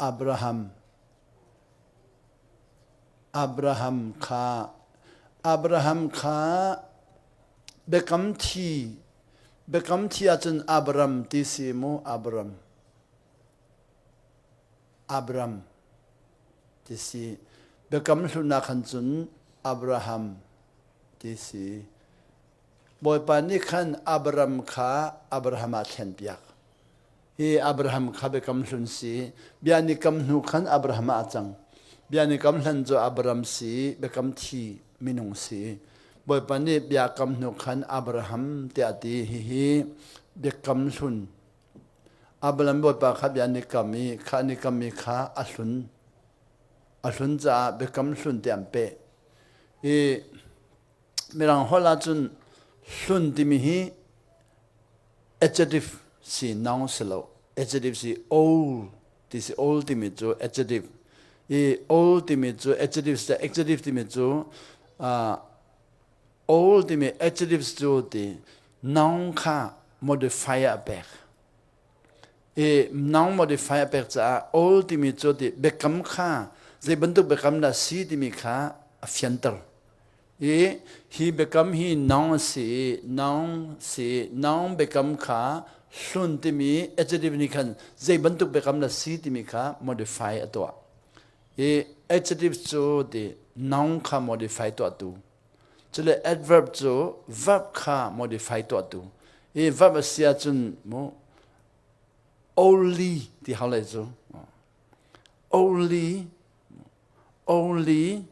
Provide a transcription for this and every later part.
Abraham Abraham kha Abraham kha biakam thi biakam thi ahcun Abram ti si mu Abram Abram ti si biakam hlun ah khan cun Abraham ti si Bawipa nih khan Abram kha Abraham ah thlenpiak. Hi Abraham kha biakam hlun si. Bia ni kam hnu khan Abraham ah a cang. Bia ni kam hlan cu Abraham si, biakam thi minung si. Bawipa nih bia kam hnu khan Abraham tiah a ti. Hihi biakam hlun. Abraham Bawipa kha bia ni kam i kha ni kam mi kha a hlun. A hlun caah biakam hlun tiah an peh. Hi Mirang holh ahcun hlun timi hi adjective si noun si lo. Adjective si old ti si old timi cu adjective. I old timi cu adjective si adjective timi cu uh, old timi adjective cu ti noun kha modify a pek. I noun modify a pek caah old timi cu ti biakam kha zei bantuk biakam dah si timi kha a fianter. I hi biakam hi noun a si i noun si noun biakam kha hlun timi adjective nih khan zei bantuk biakam dah si timi kha modify a tuah. I adjective cu ti noun kha modify tuahtu. Cule adverb cu verb kha modify tuahtu. I verb a si ahcun mu only ti hau lai cu. Only only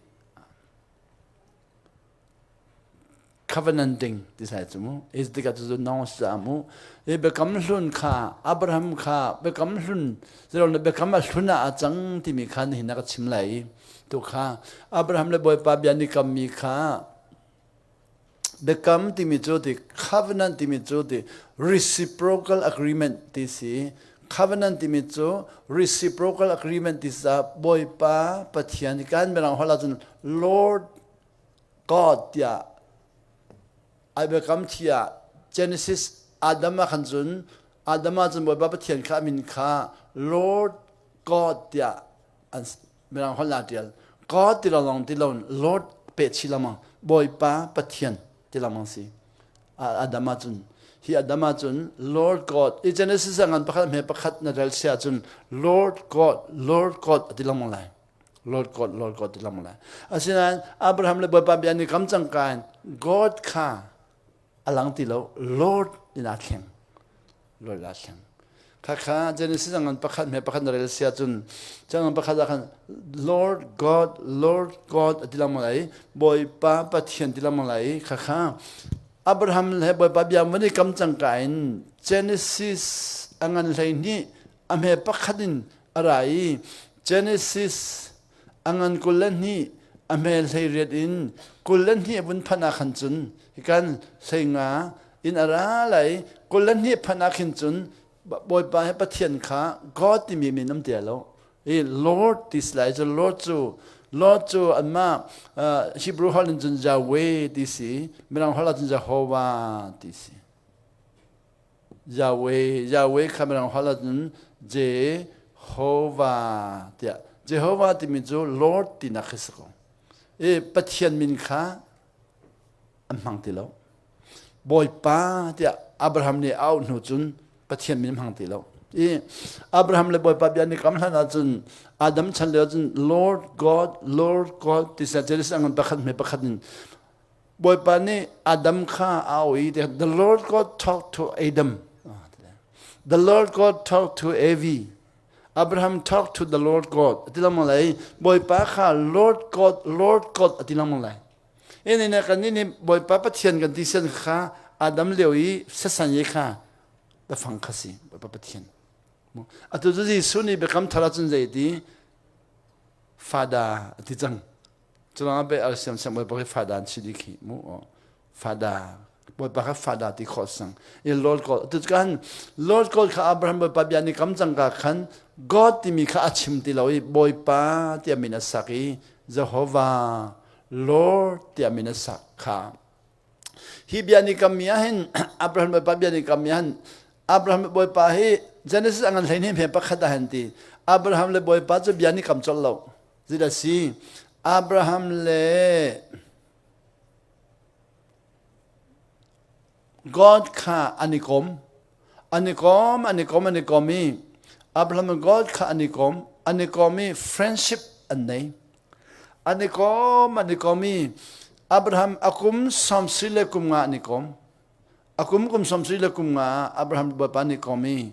covenanting ti sai cu mu is tikah cu nong sa mu i biakam hlun kha Abraham kha biakam hlun zero na biakam a hlun ah a cang timi kha nihin na ka chim lai tu kha Abraham le Bawipa bia ni kam mi kha Biakam timi cu ti covenant timi cu ti reciprocal agreement ti si. Covenant timi cu reciprocal agreement ti sa Bawipa Pathian kan mirang holh ahcun Lord God tiah ai biakam thiah Genesis Adam ah khan cun Adam ah cun Bawipa Pathian kha a min kha Lord God tiah an Mirang holh ah ṭial. God ti lawng ti lo Lord peh chih lengmang. Bawipa Pathian ti lengmang si. Adam ahcun hi Adam ahcun Lord God i Genesis ah ngan pakhat hme pakhat na rel sia ahcun Lord God Lord God a ti lengmang lai. Lord God Lord God ti lengmang lai. Asinain Abraham le Bawipa bia nih kam cangka in God kha a lang ti lo Lord in aa thleng Lord aa thleng khakha Genesis ngan pakhat hme pakhat na rel sia cun cang pakhat ah khan Lord God Lord God a ti lengmang lai Bawipa Pathian ti lengmang lai khakha Abraham le Bawipa bia van i kam cang ka in Genesis a ngan hlei hnih a hme pakhat in a ra i Genesis A ngan 22 a hme 18 in 22 a vun phanh ah khan cun hikan 15 in a ra lai 22 phanh ah khin cun Bawipa he Pathian kha God timi min um ti lo i Lord ti si lai cu Lord cu Lord cu anmah Hebrew holh in cun Yahweh ti si Mirang holh ah cun Jehovah ti si Yahweh, Yahweh kha mirang holh ahcun Jehovah tiah. Jehovah timi cu Lord tinak khi si ko. I Pathian min kha an hmang ti lo. Bawipa tiah Abraham nih a auh hnu cun Pathian min hmang ti lo. I Abraham le Bawipa bia nih kam hlan ahcun Adam chan lio cun Lord God, Lord God ti sa Genesis angan pakhat hme pakhat in Bawipa nih Adam kha a auh i the Lord God talked to Adam. The Lord God talked to Eve. Abraham talked to the Lord God. Ati lengmang lai. Bawipa kha Lord God, Lord God ati lengmang lai. Ini ne kan ini Bawipa Pathian kan ti sen kha Adam leo i sasan ye kha biafang kha si Bawipa Pathian. Atu cu Jesuh nih biakam thar ahcun zei ti Fada ati cang. Curuangah pei alsiam siang Bawipa khi fada an si dih khi mu fada Bawipa kha fada ti khawh sang i Lord God tu kan Lord God kha Abraham Bawipa bia ni kam cang ka khan God timi kha a chim ti lo i Bawipa tiah min a sak i Jehovah Lord tiah min a sak kha hi bia ni kam mi ah hin Abraham Bawipa bia ni kam mi ah hin Abraham Bawipa hi Genesis a ngan hlei hnem he pakhat ah hin ti. Abraham le Bawipa cu bia ni kam colh lo. Zeidah si? Abraham le God kha an i kom. An i kom, an i kom, an i kom i Abraham le God kha an i kom. An i kom i friendship an nei. An i kom, an i kom i Abraham a kum sawmsarih le kum nga an i kom. A kum kum sawmsarih le kum nga ah Abraham Bawipa nih kom i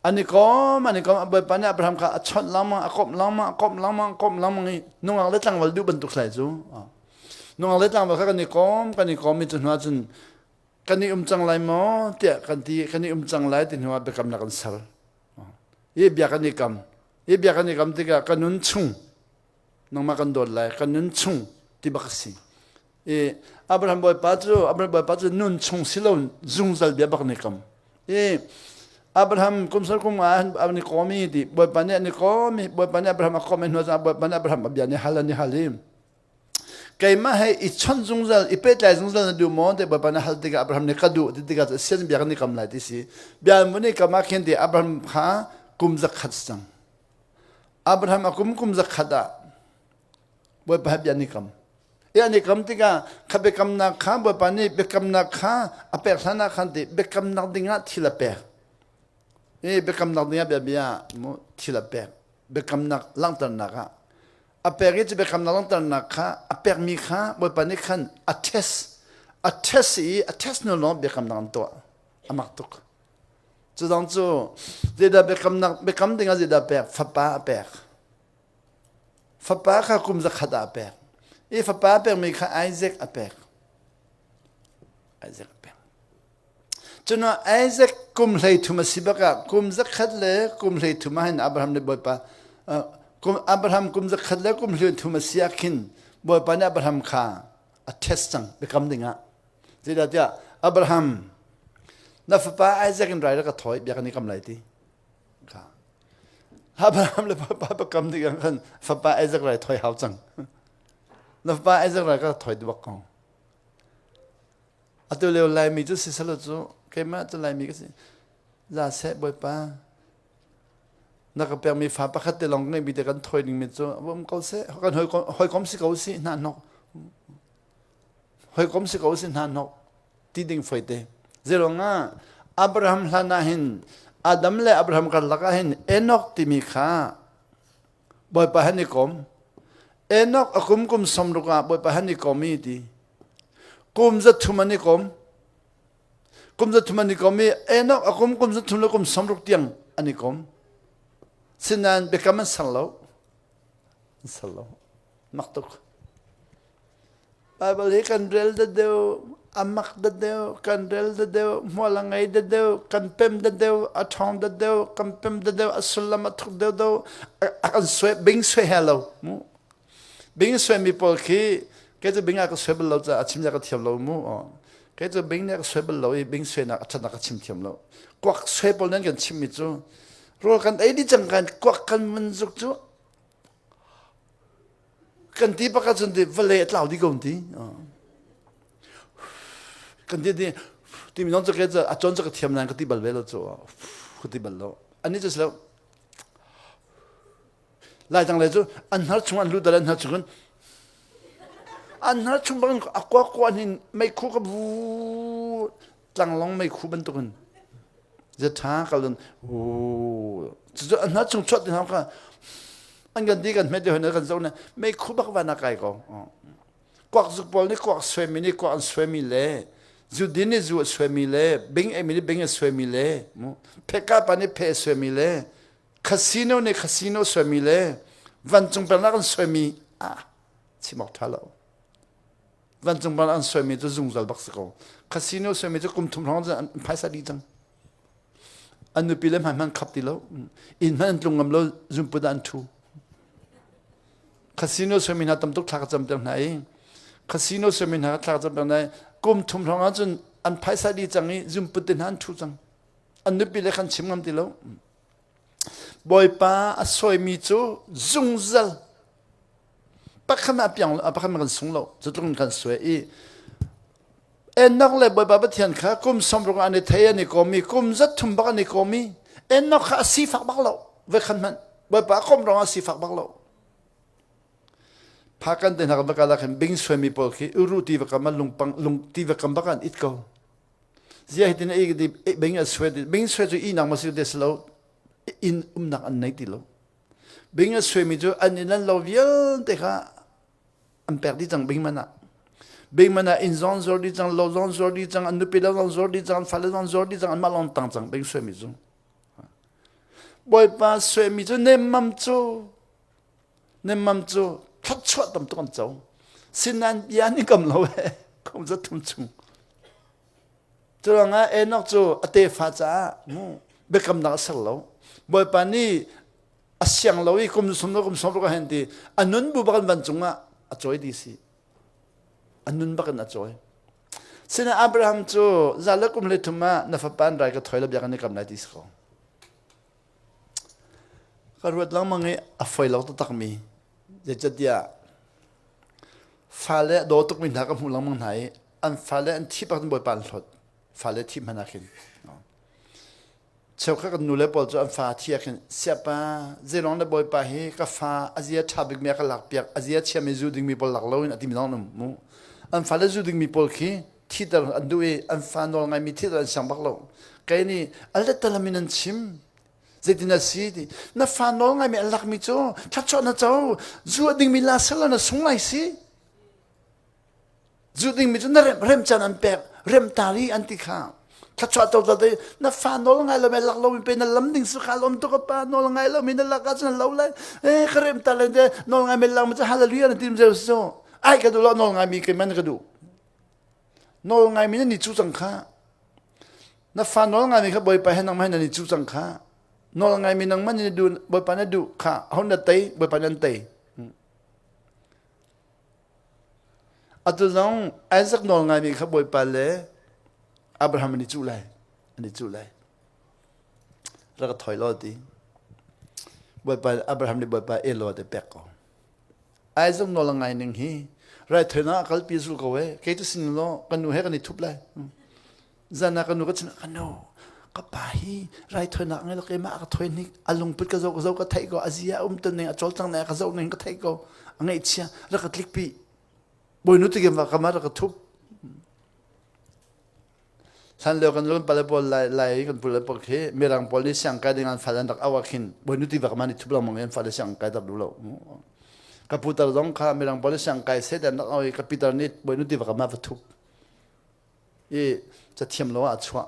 an i kom, an i kom. Bawipa nih Abraham kha a chawnh lengmang, a komh lengmang, a komh lengmang, a komh lengmang i nungak le tlangval duh bantuk sai cu. Nungak le tlangval kha kan i kom, kan i kom i cu hnu ahcun kan i um cang lai maw tiah kan ti, kan i um cang lai ti hnu ah biakamnak kan ser. Hi bia kan i kam. Hi bia kan i kam tikah ka nun chung nangmah kan dawt lai, ka nun chung ti bak a si. I Abraham bawipa cu Abraham bawipa cu nun chung si lo zungzal bia bak ni kam. I Abraham kum sar kum ah an i kom i ti bawipa nih an i kom i bawipa nih Abraham a kom i hnu ah bawipa nih Abraham a bia nih hal an i hal i keimah he i chawnh zungzal i pehtlai zungzal na duh maw ti bawipa nih hal tikah Abraham nih ka duh ti tikah sian bia kan i kam lai ti si bia an vun i kam ah khin ti Abraham kha kum zakhat cang Abraham a kum kum zakhat ah Bawipa he bia an i kam. I an i kam tikah kha biakamnak kha Bawipa nih biakamnak kha a pek hlan ah khan ti biakamnak dingah thil a pek. I biakamnak dingah bia bia mu thil a pek. Biakamnak langhternak ah a pek i cu biakamnak langhternak kha a pekmi kha Bawipa nih khan a test a test i a test hnu lawng biakamnak an tuah. A mak tuk. Cu dang cu zeidah biakamnak biakam dingah zeidah pek fapa a pek. Fapa kha kum zakhat ah a pek. I fapa a pekmi kha Isaac a pek. Isaac a pek. Cun Isaac kum 13 a si bakah kum zakhat le kum 33 ah hin Abraham nih Bawipa kum Abraham kum zakhat le kum 33 a si ah khin Bawipa nih Abraham kha a test cang biakam dingah. Zeicahtiah Abraham na fapa Isaac in rai rak ka thawi bia kan i kam lai ti. Kha. Abraham le fapa biakam ding ah khan fapa Isaac rai thawi hau cang. Na fapa Isaac rai ka thawi bak ko. Atu lio Laimi cu sisalo cu keimah cu Laimi ka si. Za seh Bawipa na ka pekmi fa pakhat te lawng ngeimi te kan thawi dingmi cu um ko seh kan hawikom si ko si hna hnok Hawikom si ko si hna hnok ti ding foite. Zeiruangah Abraham hlan ah hin Adam le Abraham karlak ah hin Enoch timi kha Bawipa han i kom. Enoch a kum kum 60 ah Bawipa han i kom i ti. Kum 300 an i kom. Kum 300 an i kom i Enoch a kum kum 300 le kum 60 tiang an i kom. Sinain biakam an ser lo. An ser lo. Mak tuk. Baibal hi kan rel da deuh, a mak da deuh, kan rel da deuh, hmual a ngei da deuh, kan pem da deuh, a ṭhawng da deuh, kan pem da deuh, a sullam a thuk deuh deuh, a kan sue, bing sue he lo. Mu. Bing sue mi pawl khi, kei cu bing ah ka sue bal lo caah a chim ka thiam lo mu. Kei cu bing nih ka sue bal lo i bing sue nak a ṭhatnak ka chim thiam lo. Kuak sue pawl nan kan chim mi cu, rawl kan ei dih cang kan kuak kan mun zuk cu Kan ti bak ahcun ti vawlei a tlau dih ko ti. Kan ti ti ti mi nong cu a cawn cu ka thiam nain ka ti bal ve lo cu ka ti bal lo. Ani cu silo Laitlang lei cu an hnar chung an lut dal an hnar chung in an hnar chung bang a kua kua hin meikhu ka bu tlanglong meikhu bantukin zatha kal cu hna chung chuat ding kha an kan ti kan hmet deuh kan zo ne meikhu bak van a kai ko kuak zuk pawl nih kuak suaimi nih kuak an suaimi le zu din nih zu a suaimi le bing eimi nih bing a suaimi le pheka pa nih phe a suaimi le casino nih casino suaimi le vancung pernak an suaimi ah chim awk ṭha lo Vancung van an suaimi cu zungzal bak si ko. Casino suaimi cu kum thum hrawng an phaisa dih cang. An nupi le hmai hman khap ti lo. Inn hmanh an tlung ngam lo, zunput ah an ṭhu. Casino suaimi hna tam tuk thla ka camter hna i casino suaimi hna thla ka camter hna i kum thum hrawng ahcun an phaisa dih cang i zunput te hna an ṭhu cang. An nupi le khan chim ngam ti lo. Bawipa a sawimi cu zungzal pakhat a piang pakhat kan sung lo cu tluk in kan sue i Enoch le Bawipa Pathian kha kum 60 an i thei an i kom i kum 300 bak an i kom i Enoch kha a sifak bak lo voi khat hmanh. Bawipa a komh ruangah sifak bak lo. Phakan te hna kan va kal ah khin bing suaimi pawl khi uru tiva kam ah lungpang lung tiva kam bak an it ko. Zia hitin a i bing a suai bing suai cu ihnak ma si te si lo inn umnak an nei ti lo. Bing a suaimi cu an inn an lo vialte kha an pek dih cang bing man ah. Bing man ah inn zong zuar dih cang, lo zong zuar dih cang, an nupi lo zong zuar dih cang, an fale zong zuar dih cang, anmah lawng tang cang bing suaimi cu. Bawipa suaimi cu nemmam cu nemmam cu thluachuah tam tuk an co. Sinain bia an i kam lo he kum za thum chung. Curuangah Enoch cu a tefa caah mu biakamnak a ser lo. Bawipa nih a siang lo i kum sum kum som ruk hen ti a nun bu bak in vancung ah a cawi di si. A nun bak in a cawi. Sinain Abraham cu za le kum le thum ah na fapa an rai ka thoi la biak an i kam lai ti si ko. Ka ruat lengmang i a foi lo taktakmi zeicatiah fale a daw tukmi hna ka hmuh lengmang hna i an fale an thi bak in Bawipa an hlawt. Fale thi hmanh ah khin. Cheukhat kan nule pawl cu an fa thi ah khin siapa zeilong na Bawipa hi ka fa a zia ṭha bikmi a ka lakpiak a zia chiami zu dingmi pawl lak loin a timi zong an um mu. An fale zu dingmi pawl khi thiter an duh i an fa nawl ngaimi thiter an siang bak lo. Kei nih a lettalam in an chim. Zeitin a si ti na fa nawl ngaimi a lakmi cu thluachuah na co zu a dingmi la sel na sung lai si. Zu dingmi cu na rem rem caan an pek rem tari an ti kha. Thluachuah to to na fa nawl ngai lo me lak lo mi pe na lam ding su kha lom tuk pa nawl ngai lo mi na lak ah cun lo lai eh ka rem ta le nawl ngai me lang mi cu hallelujah na tim zeu so ai ka duh lo nawl ngai mi ke man ka duh Nawl ngaimi nan i cu cang kha. Na fa nawl ngaimi kha Bawipa he nangmah he nan i cu cang kha. Nawl ngaimi nangmah nan i duh Bawipa na duh kha ho na tei Bawipa nan tei. Atu zong Isaac nawl ngaimi kha Bawipa le Abraham an i cuh lai. An i cuh lai. Rak ka thoi law ti. Bawipa Abraham nih Bawipa elaw te pek ko. Isaac nawl a ngai ning hi raithawinak ah kalpi zul ko e kei cu sin law kan nu he kan i thup lai zan ah kan nu ka chim ka nu ka pa hi raithawinak ngei lo keimah ka thawi hnik a lungput ka zoh ka zoh ka theih ko a zia um ton ning a cawlcang ning ka zoh ning ka theih ko a ngaihchia rak ka tlik pi bawinu ti kem ka ma rak ka thup Hlan lio kan lun pale pawl lai lai kan pule pawl khi mirang pawl nih siang kai ding an fale an rak au ah khin bawinu ti bak ma nih thup lengmang in fale siang kai tar duh lo. Ka putar zong kha mirang pawl nih siang kai set an rak au i ka pitar nih bawinu ti bak ma va thup. I cathiam lo ah a chuah.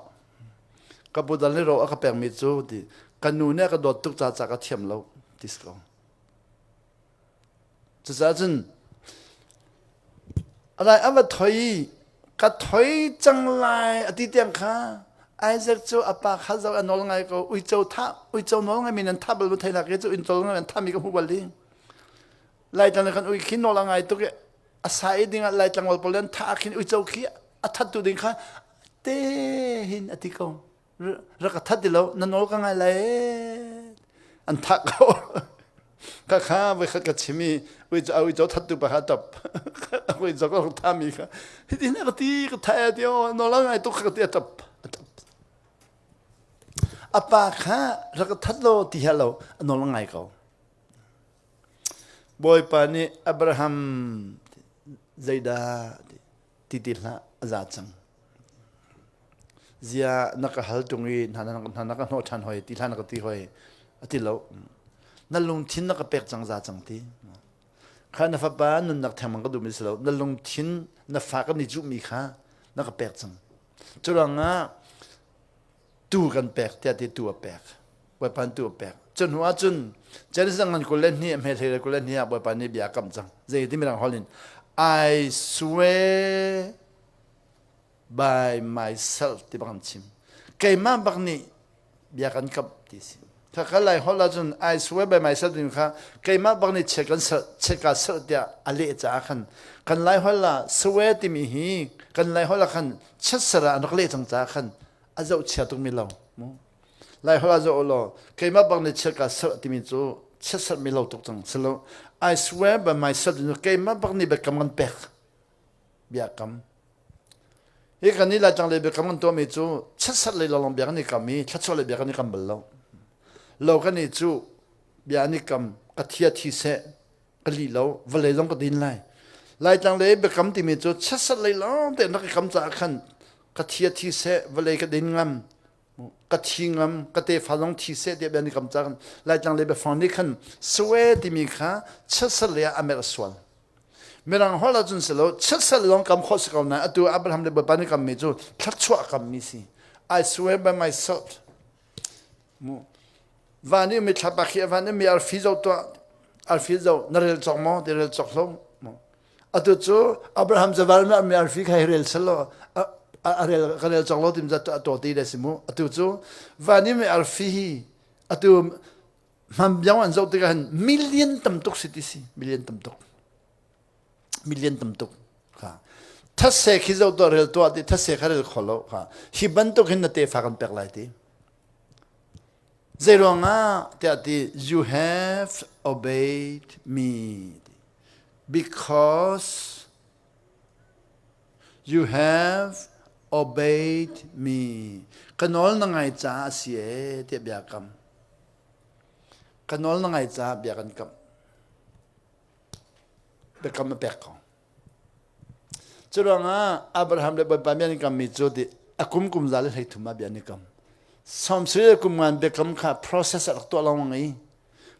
Ka putar nih ro a ka pekmi cu ti ka nu nih a ka dawt tuk ca ca ka thiam lo ti si ko. Cucaah cun a a va thoi i ka thoi cang lai a ti tiang kha Isaac cu a pa kha zoh a nawl ngai ko uico thah uico nawl ngai mi nan thah bal thei lak cu inn nawl ngai thah mi ka hmu bal ding Laitlang khan ui khi nawl a ngai tuk i a sa i ding ah Laitlang wal pawl an thah khin uico khi a that tu ding kha te hin a ti ko rak ka that ti lo na nawl ka ngai lai an thah ko ka kha voi khat ka chim i ui ui cho that tu pa kha tap ui cho ka tha mi kha hi na ka ti ka thai ti o nawl ngai tuk ka ti a tap a tap a pa kha rak ka that lo ti ha lo a nawl ngai ko Bawipa nih Abraham zeidah ti ti hlah a za cang zia na ka hal tung i hna na ka hnawh ṭhan hoi ti hlah na ka ti hoi a ti lo na lungthin na ka pek cang za cang ti kha na fapa nunnak thengmang ka duhmi si lo na lungthin na fa kan i cuhmi kha na ka pek cang curuangah tu kan pek tiah ti tu a pek Bawipa tu a pek cu hnu ah cun Genesis ngan 22 a hme hlei 22 ah Bawipa nih bia a kam cang zei ti mirang holh in I swear by myself ti bak an chim keimah bak nih bia kan kamh ti si kha lai holh ahcun I swear by myself timi kha keimah bak nih chiat kan serh chiat ka serh tiah a leh caah khan kan lai holh ah swear timi hi kan lai holh ah khan chiat ser ah an rak leh cang caah khan a zohchia tukmi lo mu lai holh ah zoh law keimah bak nih chiat ka serh timi cu chiat serhmi lo tuk cang silo I swear by myself timi cu keimah bak nih biakam kan pek biakam Hi kan nih Laitlang lei biakam kan tuahmi cu chiatserh lei lawnglawng bia kan i kam i thluachuah lei bia kan i kam bal lo. Lo kan i cu. Bia an i kam. Ka thia thi seh. Ka li lo. Vawlei zong ka din lai. Laitlang lei biakam timi cu chiatsat lei lawng te an rak i kam caah khan ka thia thi seh, vawlei ka din ngam, ka thi ngam, ka tefa zong thi seh tiah bia an i kam caah khan Laitlang lei biafang nih khan swe timi kha chiatsat lei ah a merh sual. Mirang holh ahcun si lo, chiatsat lawng kam khawh si ko nain atu Abraham le Bawipa nih kammi cu thluachuah kammi si. I swear by myself. Mu. Van i mi thlapa khi van i mi arfi zo tuah arfi zo na rel cawk maw ti rel cawk lo mu. Atu cu Abraham cu van mi arfi kha hi rel sel lo a rel ka rel cawk lo tim zat a to ti le si mu. Atu cu van i mi arfi hi atu hmanbiang an zoh tikah hin million tam tuk si ti si million tam tuk million tam tuk kha thase khi zoh tuah rel tuah ti thase kha rel kho lo kha hi bantuk hin na tefa kan pek lai ti zei ruangah tiah ti you have obeyed me because You have obeyed me. Ka nawl na ngai caah a si ee tiah bia kam. Ka nawl na ngai caah bia kan kam. Biakam a pek ko. Cu ruangah Abraham le Bawipa bia an kammi cu ti a kum kum za le 30 ah bia an i kam. Sawmsarih le kum ngan biakam kha process a rak tuah lengmang i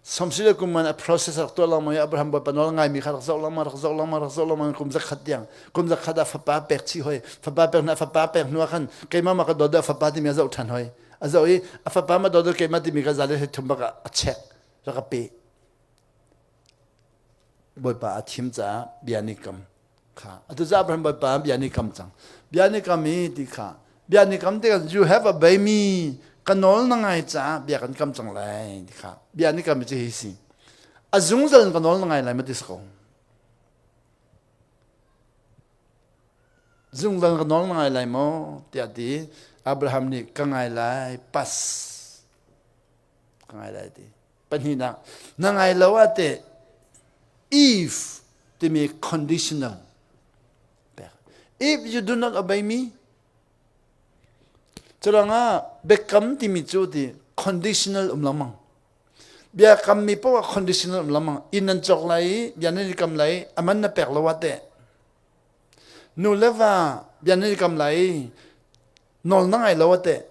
Samsi le kum man a process rak tuah lengmang i Abraham bawipa nawl ngaimi kha rak zoh lengmang rak zoh lengmang rak zoh lengmang kum zakhat tiang kum zakhat ah fapa pek chih hoi fapa pek hnu fapa pek hnu ah khan keimah ma ka dawt deuh fapa timi a zoh ṭhan hoi a zoh i a fapa ma dawt deuh keimah timi kha za le thum bak ah a check rak a pe bawipa a thim caah bia nih kam kha atu cu Abraham Bawipa bia nih kam cang bia nih kam i ti kha bia nih kam tikah you have obey me ka nawl na ngai caah bia kan kam cang lai ti kha bia nih kam cu hi si a zungzal in ka nawl na ngai lai ma ti si ko zungzal ka nawl na ngai lai maw tiah ti Abraham nih ka ngai lai pas ka ngai lai ti Pahnihnak, na ngai lo ah teh if timi conditional pek. If you do not obey me, Curangah biakam timi cu ti conditional um lengmang. Biakam mi poah conditional um lengmang. Inn nan cawk lai i bia nan i kam lai i a man na pek lo ah teh. Nu le va bia nan i kam lai i nawl na ngai lo ah teh.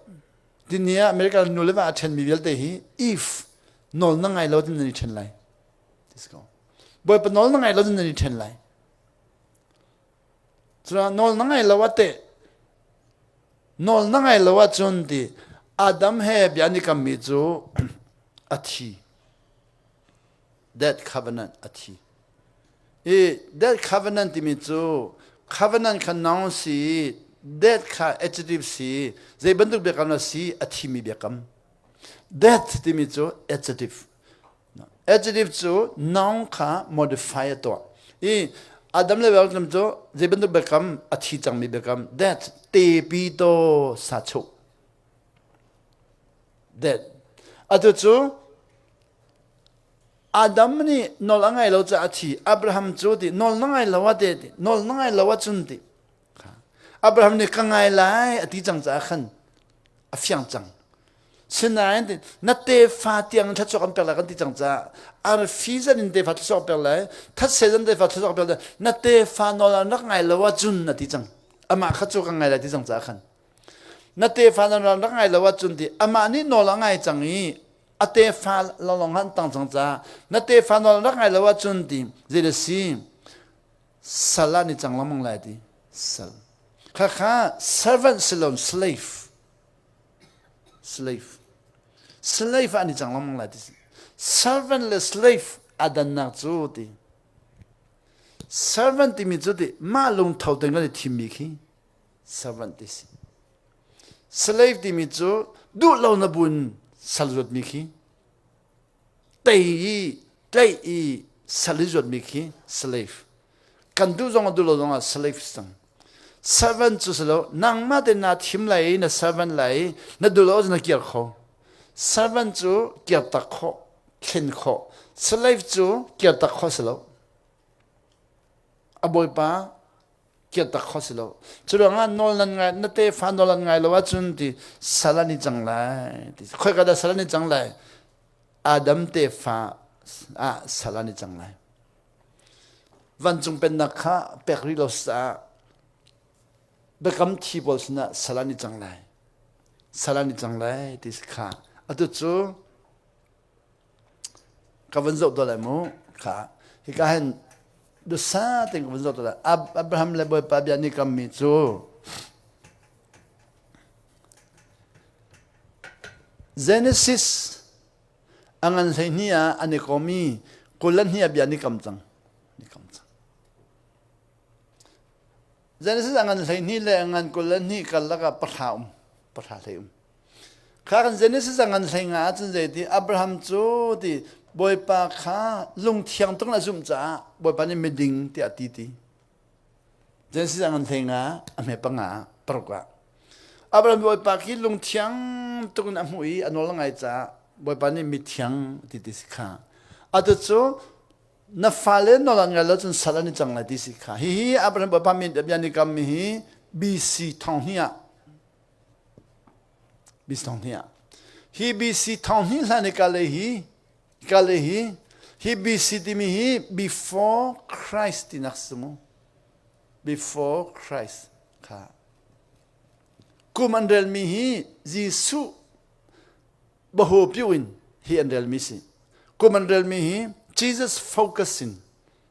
Tini ah America nu le va a ṭhenmi vialte hi if nawl na ngai lo tin nan i ṭhen lai. Bawipa nawl na ngai lo tin nan i ṭhen lai. Cun nawl na ngai lo ah teh nawl na ngai lo ahcun ti Adam he bia an i kammi cu a thi. Death covenant a thi. I death covenant timi cu covenant kha noun si death kha adjective si zei bantuk biakam na si a thimi biakam. Death timi cu adjective. Adjective cu noun kha modify a tuah. I Adam le Eva cu zei bantuk biakam a thi cangmi biakam death te pi to sa chuh. Death. Atu cu Adam nih nawl a ngai lo caah a thi. Abraham cu ti nawl na ngai lo ah te ti nawl na ngai lo ahcun ti. Abraham nih ka ngai lai a ti cang caah khan a fiang cang. Sinain ti na tefa tiang thluachuah kan pek lai kan ti cang caah arfi zan in tefa thluachuah pek lai thatse zan tefa thluachuah pek lai na tefa nawl an rak ngai lo ahcun a ti cang. Amah kha cu ka ngai lai ti cang caah khan na tefa na rak ngai lo ahcun ti amah nih nawl a ngai cang i a tefa lawng han tang cang ca na tefa nawl rak ngai lo ahcun ti zei da si sal ah ni cang lengmang lai ti sal kha kha servant si lo slave slave slave ah ni cang lengmang lai ti servant le slave a dannak cu ti servant timi cu ti mah lungtho ten kan i thimmi khi servant ti si Slave timi cu duh lo na bun sal zuatmi khi tei i tlaih i sal i zuatmi khi slave. Kan duh zong ah duh lo zong ah slave si cang. Servant cu si lo nangmah te naa thim lai i na servant lai i na duh lo ahcun na kir kho. Servant cu kirtak khawh, thlen khawh. Slave cu kirtak khawh si lo. A bawipa kirtak kho si lo cu ruangah nawl nan ngai na tefa nawl an ngai lo ahcun ti sal an i cang lai ti khoi ka dah sal an i cang lai? Adam tefa ah sal an i cang lai. Vancung pennak kha pek rih lo caah biakam thi pawl sinah sal an i cang lai. Sal an i cang lai ti si kha. Atu cu ka van zoh tuah lai mu. Kha hika hin dusa tein ka van zoh tuah lai. Abraham le Bawipa bia ni kammi cu Genesis a ngan 12 ah an i kom i 22 ah bia an i kam cang. An i kam cang. Genesis a ngan 12 le a ngan 22 karlak ah pahra um. Pahra hlei um. Kha kan Genesis a ngan 15 ahcun zeiti Abraham cu ti Bawipa kha lungthiang tuk in a zumh caah Bawipa nih miding tiah a ti ti. Genesis a ngan hlei nga a hme panga paruk ah Abraham Bawipa khi lungthiang tuk in a hmuh i a nawl ngai caah Bawipa nih mithiang ti ti si kha. Atu cu na fale nawl an ngai lo cun sal an i cang lai ti si kha. Hihi Abraham Bawipa min bia ni kam mi hi BC thong hnih ah BC thong hnih ah hi BC thong hnih hlan i kale hi Kale hi hi BC timi hi before Christ tinak si mu. Before Christ kha. Kum an relmi hi Jesuh bahu piu in hi an relmi si. Kum an relmi hi Jesus focus in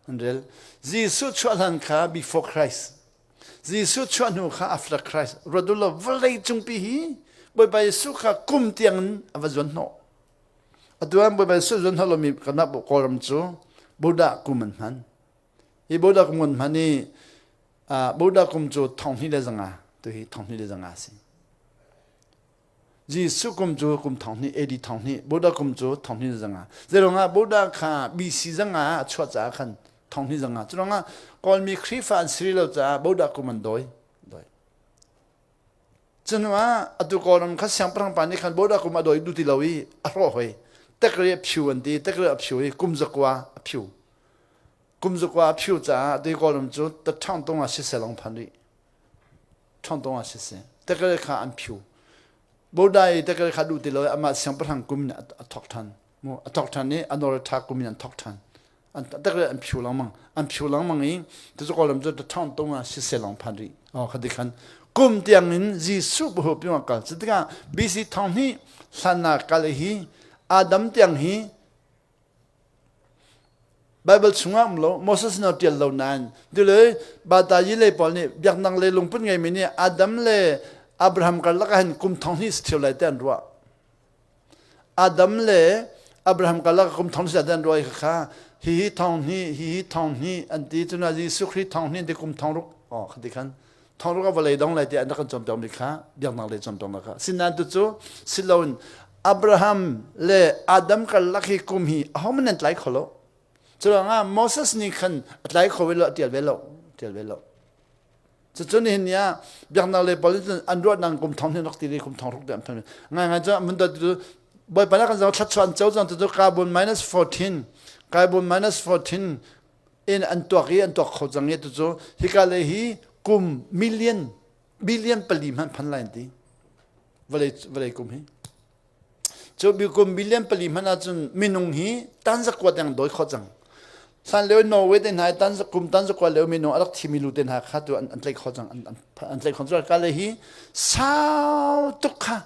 an rel. Jesuh chuah hlan kha before Christ. Jesuh chuah hnu kha after Christ. Ruat u law vawlei cungpi hi Bawipa Jesuh kha kum tiang in a va zuan hnawh. Atu ah Bawipa Jesuh zuan hnawh lomi kanmah Kawlram cu Buddha kum an hman. Hi Buddha kum an hman i Buddha kum cu thonghnih le zanga tu hi thonghnih le zanga a si. Jesuh kum cu kum thonghnih AD thonghnih Buddha kum cu thonghnih le zanga. Zeiruangah Buddha kha BC zanga a chuah caah khan thonghnih zanga. Curuangah Kawlmi Khrihfa an si rih lo caah Buddha kum an dawi. dawi. Cuhnuah atu Kawlram kha siangpahrang pa nih khan border kum a dawi duh ti lo i a hrawh hoi. Tekri a phiu an ti. Tekri a phiu i kum zakua a phiu. Kum zakua a phiu caah atu Kawlram cu taṭhang tung ah siseh lawng phan rih. Ṭhang tung ah siseh. Tekri kha an phiu. Border i tekri kha duh ti lo i amah siangpahrang kum in a thawk ṭhan. Mu a thawk ṭhan i a nawl ṭha kum in an thawk ṭhan. An tak an phiu lengmang an phiu lengmang i tucu kawlram cu ṭhang tung ah siseh lawng phan rih oh khati khan kum tiang in Jesuh bu pi kal cu tikah BC thong hnih hlannak kal hi Adam tiang hi Bible chungah um lo Moses no tial lo nain dule bata yi le pawl nih biaknak le lungput ngeimi nih Adam le Abraham karlak ah hin kum thong hnih si theu lai te an ruah Adam le Abraham karlak kum thong sia dan ruai kha hi hi thong hnih hi hi thong hnih an ti cuna Jesuh Khrih thong hnih ti kum thong ruk oh khati khan thong ruk a vawlei dong lai ti an rak kan cawnpiak mi kha biaknak le cawnpiak kha sinain tu cu siloin Abraham le Adam karlak hi kum hi ahohmanh nan tlai kho lo curuangah Moses nih khan a tlai kho ve lo a tial ve lo tial ve lo Cucun nihin ni ah biaknak lei pawl nih an ruahnak kum thong hin rak ti kum thong ruk an phan ngai ngai cu mun tu bawipa na kan zong thluachuah an co cang tu carbon minus 14 carbon minus 14 in an tuak i an tuak kho cang i tu cu hika le hi kum million billion pali hmanh phan lai ti vawlei vawlei kum hi Cu kum billion pali hmanh ahcun minung hi tanzakua tiang dawi khawh cang. Hlan lio Norway te hna i kum tanzakua lio minung a rak thimi lu te hna kha tu an, an tlaih khawh cang. An, an, an tlaih khawh cang. Ka le hi sau tuk kha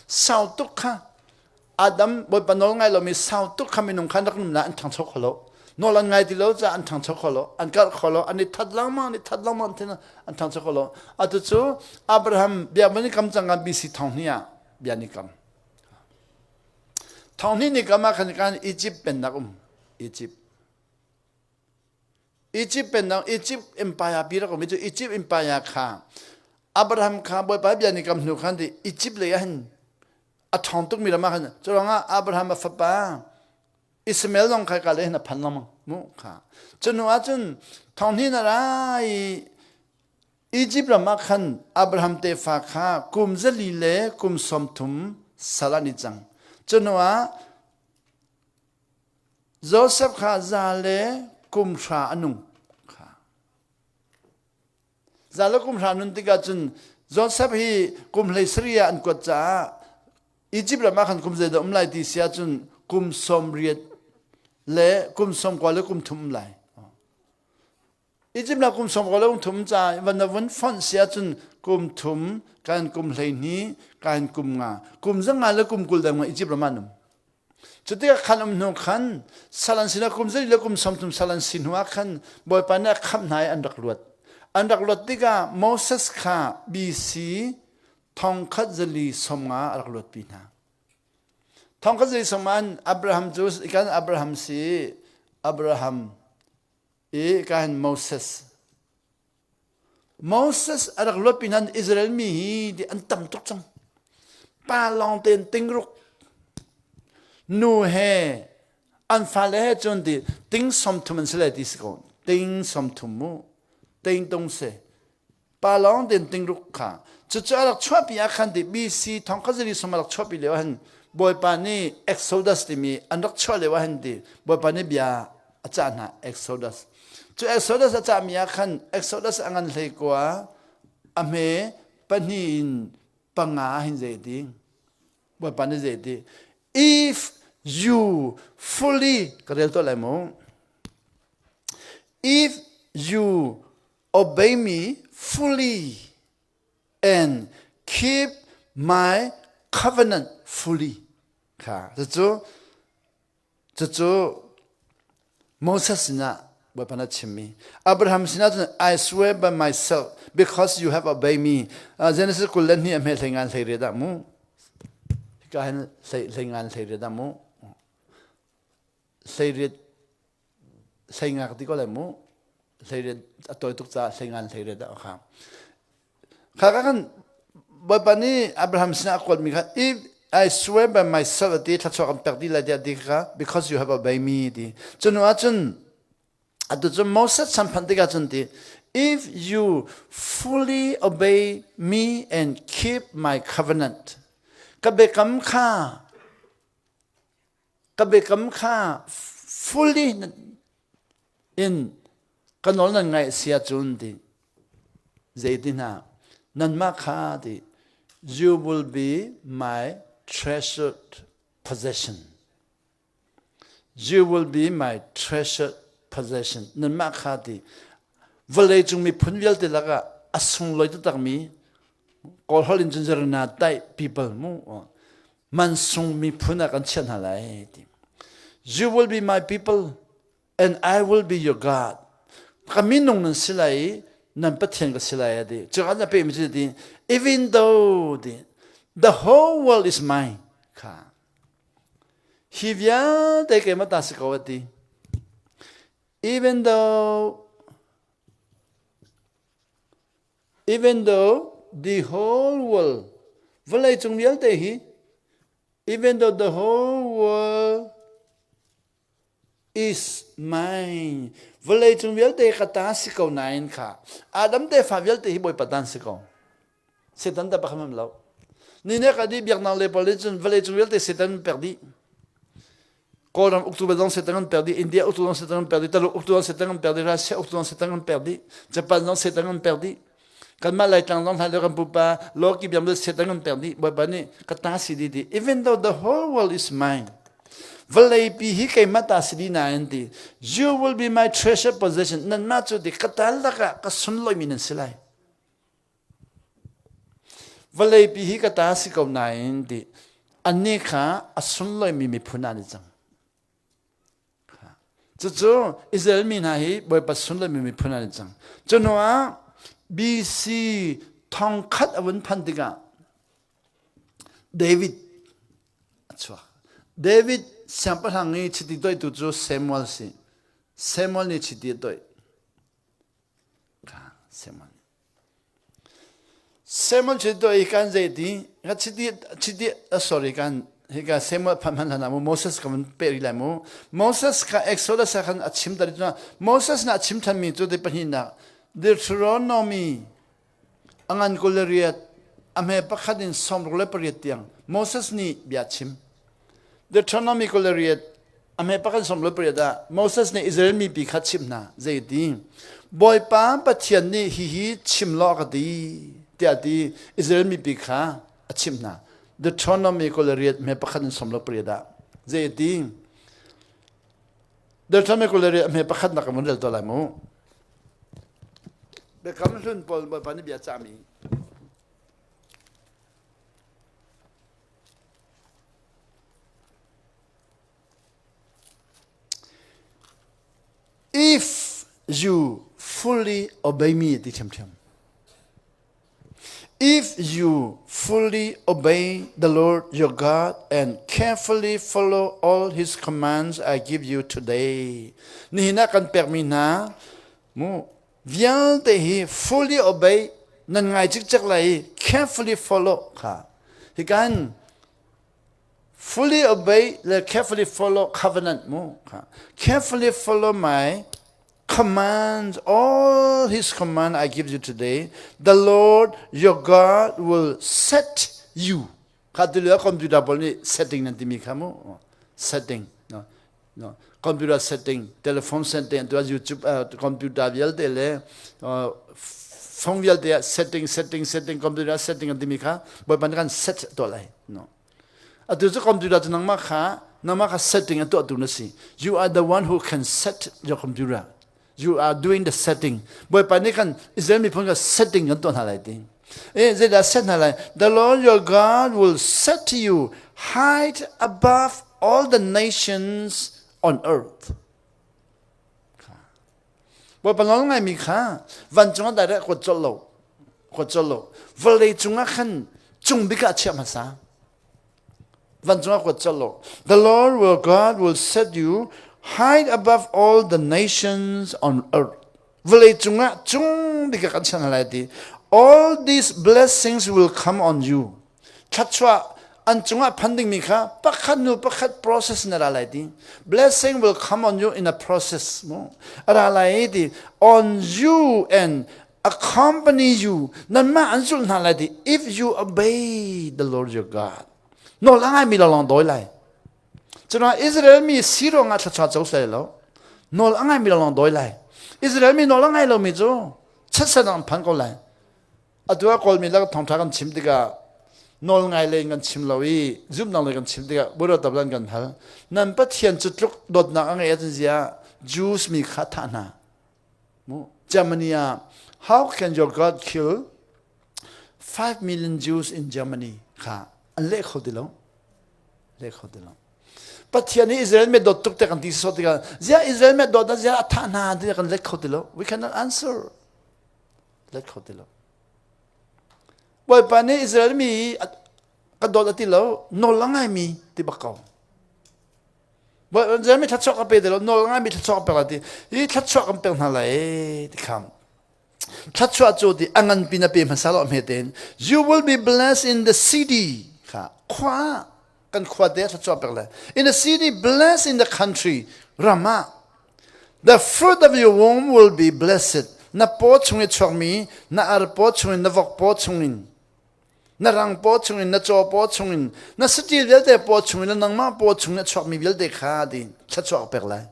sau tuk kha Adam Bawipa nawl ngai lomi sau tuk kha minung kha rak num na an ṭhangcho kho lo. Nawl an ngai ti lo caah an ṭhangcho kho lo. An karh kho lo. An i that lengmang, an i that lengmang thin an ṭhangcho kho lo. Atu cu Abraham biakinn i kam cang BC thong hnih ah bia ni kam thong hnih ni kam ah khan kan Egypt pennak um Egypt Egypt pennak Egypt empire pi rak um cu Egypt empire kha Abraham kha Bawipa bia ni kam hnu khan ti Egypt lei ah hin a ṭhawng tuk mi ram ah khan cu ruangah Abraham a fapa Ismael zong kha ka le hin a phan lengmang mu kha cu hnu ah cun thong hnih na ra i Izipt ram ah khan Abraham tefa kha kum zali le kum 30 sal an i cang. Cu hnuah Josef kha za le kum hra a nung. Kha. Za le kum hra nun tikah cun Josef hi kum hlei sarih ah an kuat caah Izipt ram ah khan kum zeidah um lai ti si ahcun kum 80 le kum 90 le kum thum lai. Egypt la kum 90 le kum thum ca van na vun fonh si ahcun kum thum kan kum 12 kan kum nga kum zanga le kum 20 dang Egypt ram ah an um. Cutikah khan um hnu khan sal an sinah kum zei le kum 30 sal an si hnu ah khan Bawipa nih a khamh hna i an rak luat. An rak luat tikah Moses kha BC 1450 a rak luatpi hna. 1450 an Abraham cu kan Abraham si Abraham i kan Moses Moses a rak luatpi hna Israel mi hi ti an tam tuk cang. Pa lawng tein tingruk nu he an fale he cun ti ting 30 an si lai ti si ko. Ting 30 mu. Ting tung si. Pa lawng tein tingruk kha. Cucu a rak chuahpi ah khan ti BC thong kha zali sum a rak chuahpi lio han Bawipa nih Exodus timi an rak chuah lio ah hin ti Bawipa nih bia a cah hna Exodus. Cu Exodus a cahmi ah khan Exodus a ngan hlei kua a hme pahnih in panga hin zei ti Bawipa nih zei ti if you fully ka rel tuah lai mu if you obey me fully and keep my covenant fully kha cucu Cucu Moses sinah Bawipa nih a chimmi. Abraham sinah cun I swear by myself because you have obeyed me. Genesis 22 a hme hlei ngan hlei riat ah mu. Hika hin hlei hlei ngan hlei riat ah mu. Hlei riat hlei nga ka ti ko lai mu. Hlei riat a tawi tuk caah hlei ngan hlei riat ah kha. Kha ka kan Bawipa nih Abraham sinah a kuatmi kha if I swear by myself ti thluachuah kan pek dih lai tiah ti kha because you have obeyed me ti. Cu hnu ahcun atu cu Moses chan phanh tikah cun ti if you fully obey me and keep my covenant ka biakam kha ka biakam kha fully in ka nawl nan ngaih si ahcun ti zeiti hna nanmah kha ti you will be my treasured possession you will be my treasured possession nanmah kha ti vawlei cung miphun vialte lakah a sunglawi taktakmi kawl holh in cun zarana tai people mu mansung miphun ah kan chiah hna lai ti you will be my people and I will be your God. Ka minung nan si lai i nan Pathian ka si lai a ti. Cu an a pehmi cu ti even though ti the whole world is mine kha. Hi vialte keimah ta si ko a ti. Even though even though the whole world vawlei cung vialte hi even though the whole world is mine. Vawlei cung vialte ka ta si ko nain kha Adam tefa vialte hi Bawipa tan si ko. Satan ta pakhat lo. Ni ne ka di biaknak le pawl cun vawlei cung vialte Satan pek dih. Kawlram uktu zong Satan kan pek dih, India uktu zong Satan kan pek dih, Taluk uktu zong Satan kan pek dih, Russia uktu zong Satan kan pek dih, Japan zong Satan kan pek dih. Kanmah Laitlang zong hlan kan pupa Loki biang Satan kan pek dih Bawipa nih ka ta si dih ti even though the whole world is mine vawlei pi hi keimah ta si dih nain ti you will be my treasure possession nanmah cu ti ka tal lakah ka sunlawimi nan si lai vawlei pi hi ka ta si ko nain ti annih kha a sunlawimi miphun ah an i cang Cucu Israel mi hna hi Bawipa sunlawimi miphun an cang. Cu hnu ah BC 1000 a vun phanh tikah David a chuak. David siangpahrang i chiti toihtu cu Samuel si. Samuel nih chiti a toih. Samuel. Samuel cu i kan zei ti ka chiti chiti sorry kan hika Samuel phan hman hlan ah mu Moses ka van pe rih lai mu Moses kha Exodus ah khan a chim tari cun Moses na chim than mi cu ti pahnihnak Deuteronomy a ngan 28 a hme pakhat in 68 tiang Moses nih bia chim Deuteronomy 28 a hme pakhat 28 ah Moses nih Israel mipi kha chimh hna zeiti Bawipa Pathian nih hihi chim law ka ti tiah ti Israel mipi kha a chimh hna Deuteronomy 28 hme pakhat in 18 ah. Zei ti? Deuteronomy 20 a hme pakhat nak kan rel to lai mu. Biakam hlun pawl Bawipa nih bia cahmi. If you fully obey me ti ṭhiamṭhiam. If you fully obey the Lord your God and carefully follow all his commands I give you today. Nihin ah kan pekmi hna mu vialte hi fully obey nan ngai cikcek lai i carefully follow kha. Hi kan fully obey le carefully follow covenant mu kha. Carefully follow my commands, all his command I give you today, the Lord your God will set you. Kha tu lio computer pawl nih setting nan timi kha mu. Setting. No. No. Computer setting, telephone setting, tu YouTube uh, computer vialte le uh, phone vialte ah setting, setting, setting, computer setting an timi kha Bawipa nih kan set tuah lai. No. Atu cu computer cu nangmah kha nangmah kha setting a tuahtu na si. You are the one who can set your computer. You are doing the setting. Bawipa nih kan Israel miphun kha setting kan tuah hna lai ti. Eh, zeidah set hna lai? The Lord your God will set you high above all the nations on earth. Bawipa nawl ngaimi kha vancung ah direct kuat colh lo kuat colh lo vawlei cungah khan cung bik ah chiah hmasa vancung ah kuat colh lo the Lord will God will set you high above all the nations on earth vawlei cungah cung bik ah kan chiah hna lai ti all these blessings will come on you thluachuah an cungah phan dingmi kha pakhat nu pakhat process na ra lai ti blessing will come on you in a process mu a ra lai ti on you and accompany you nanmah an zulh hna lai ti if you obey the Lord your God nawl a ngaimi lawng dawi lai cuna Israel mi si ruangah thluachuah co sai lo nawl a ngaimi lawng dawi lai Israel mi nawl a ngai lomi cu chatsan an phan ko lai Atu ah Kawlmi lak thawngṭha kan chim tikah nawl ngai lei kan chim lo i zumnak lei kan chim tikah Buddha tablan kan hal. Nan Pathian cu tluk dawtnak a ngeih ahcun ziah Jews mi kha thah hna. Mu Germany ah how can your God kill 5 million Jews in Germany kha an leh kho ti lo. Leh kho ti lo. Pathian nih Israel mi dawt tuk te kan ti sawt tikah ziah Israel mi dawt ziah a thah hna ti kan let kho ti lo. We cannot answer. Let kho ti lo. Bawipa nih Israel mi ka dawt a ti lo, nawl a ngaimi ti bak ko. Israel mi thluachuah ka pe ti lo, nawl a ngaimi thluachuah ka pek lai ti. Hi thluachuah kan pek hna lai ti kham. Thluachuah cu ti a ngan pin a pe hmasa lo hme tein. You will be blessed in the city. Kha khua kan khua te thluachuah pek lai. In the city, blessed in the country. Ram ah The fruit of your womb will be blessed. Na paw chung i chuakmi, na ar paw chungin, na vok paw chungin, na rang paw chungin, na caw paw chungin, na saṭil vialte paw chungin, na nangmah paw chungin a chuakmi vialte kha ti thluachuah pek lai.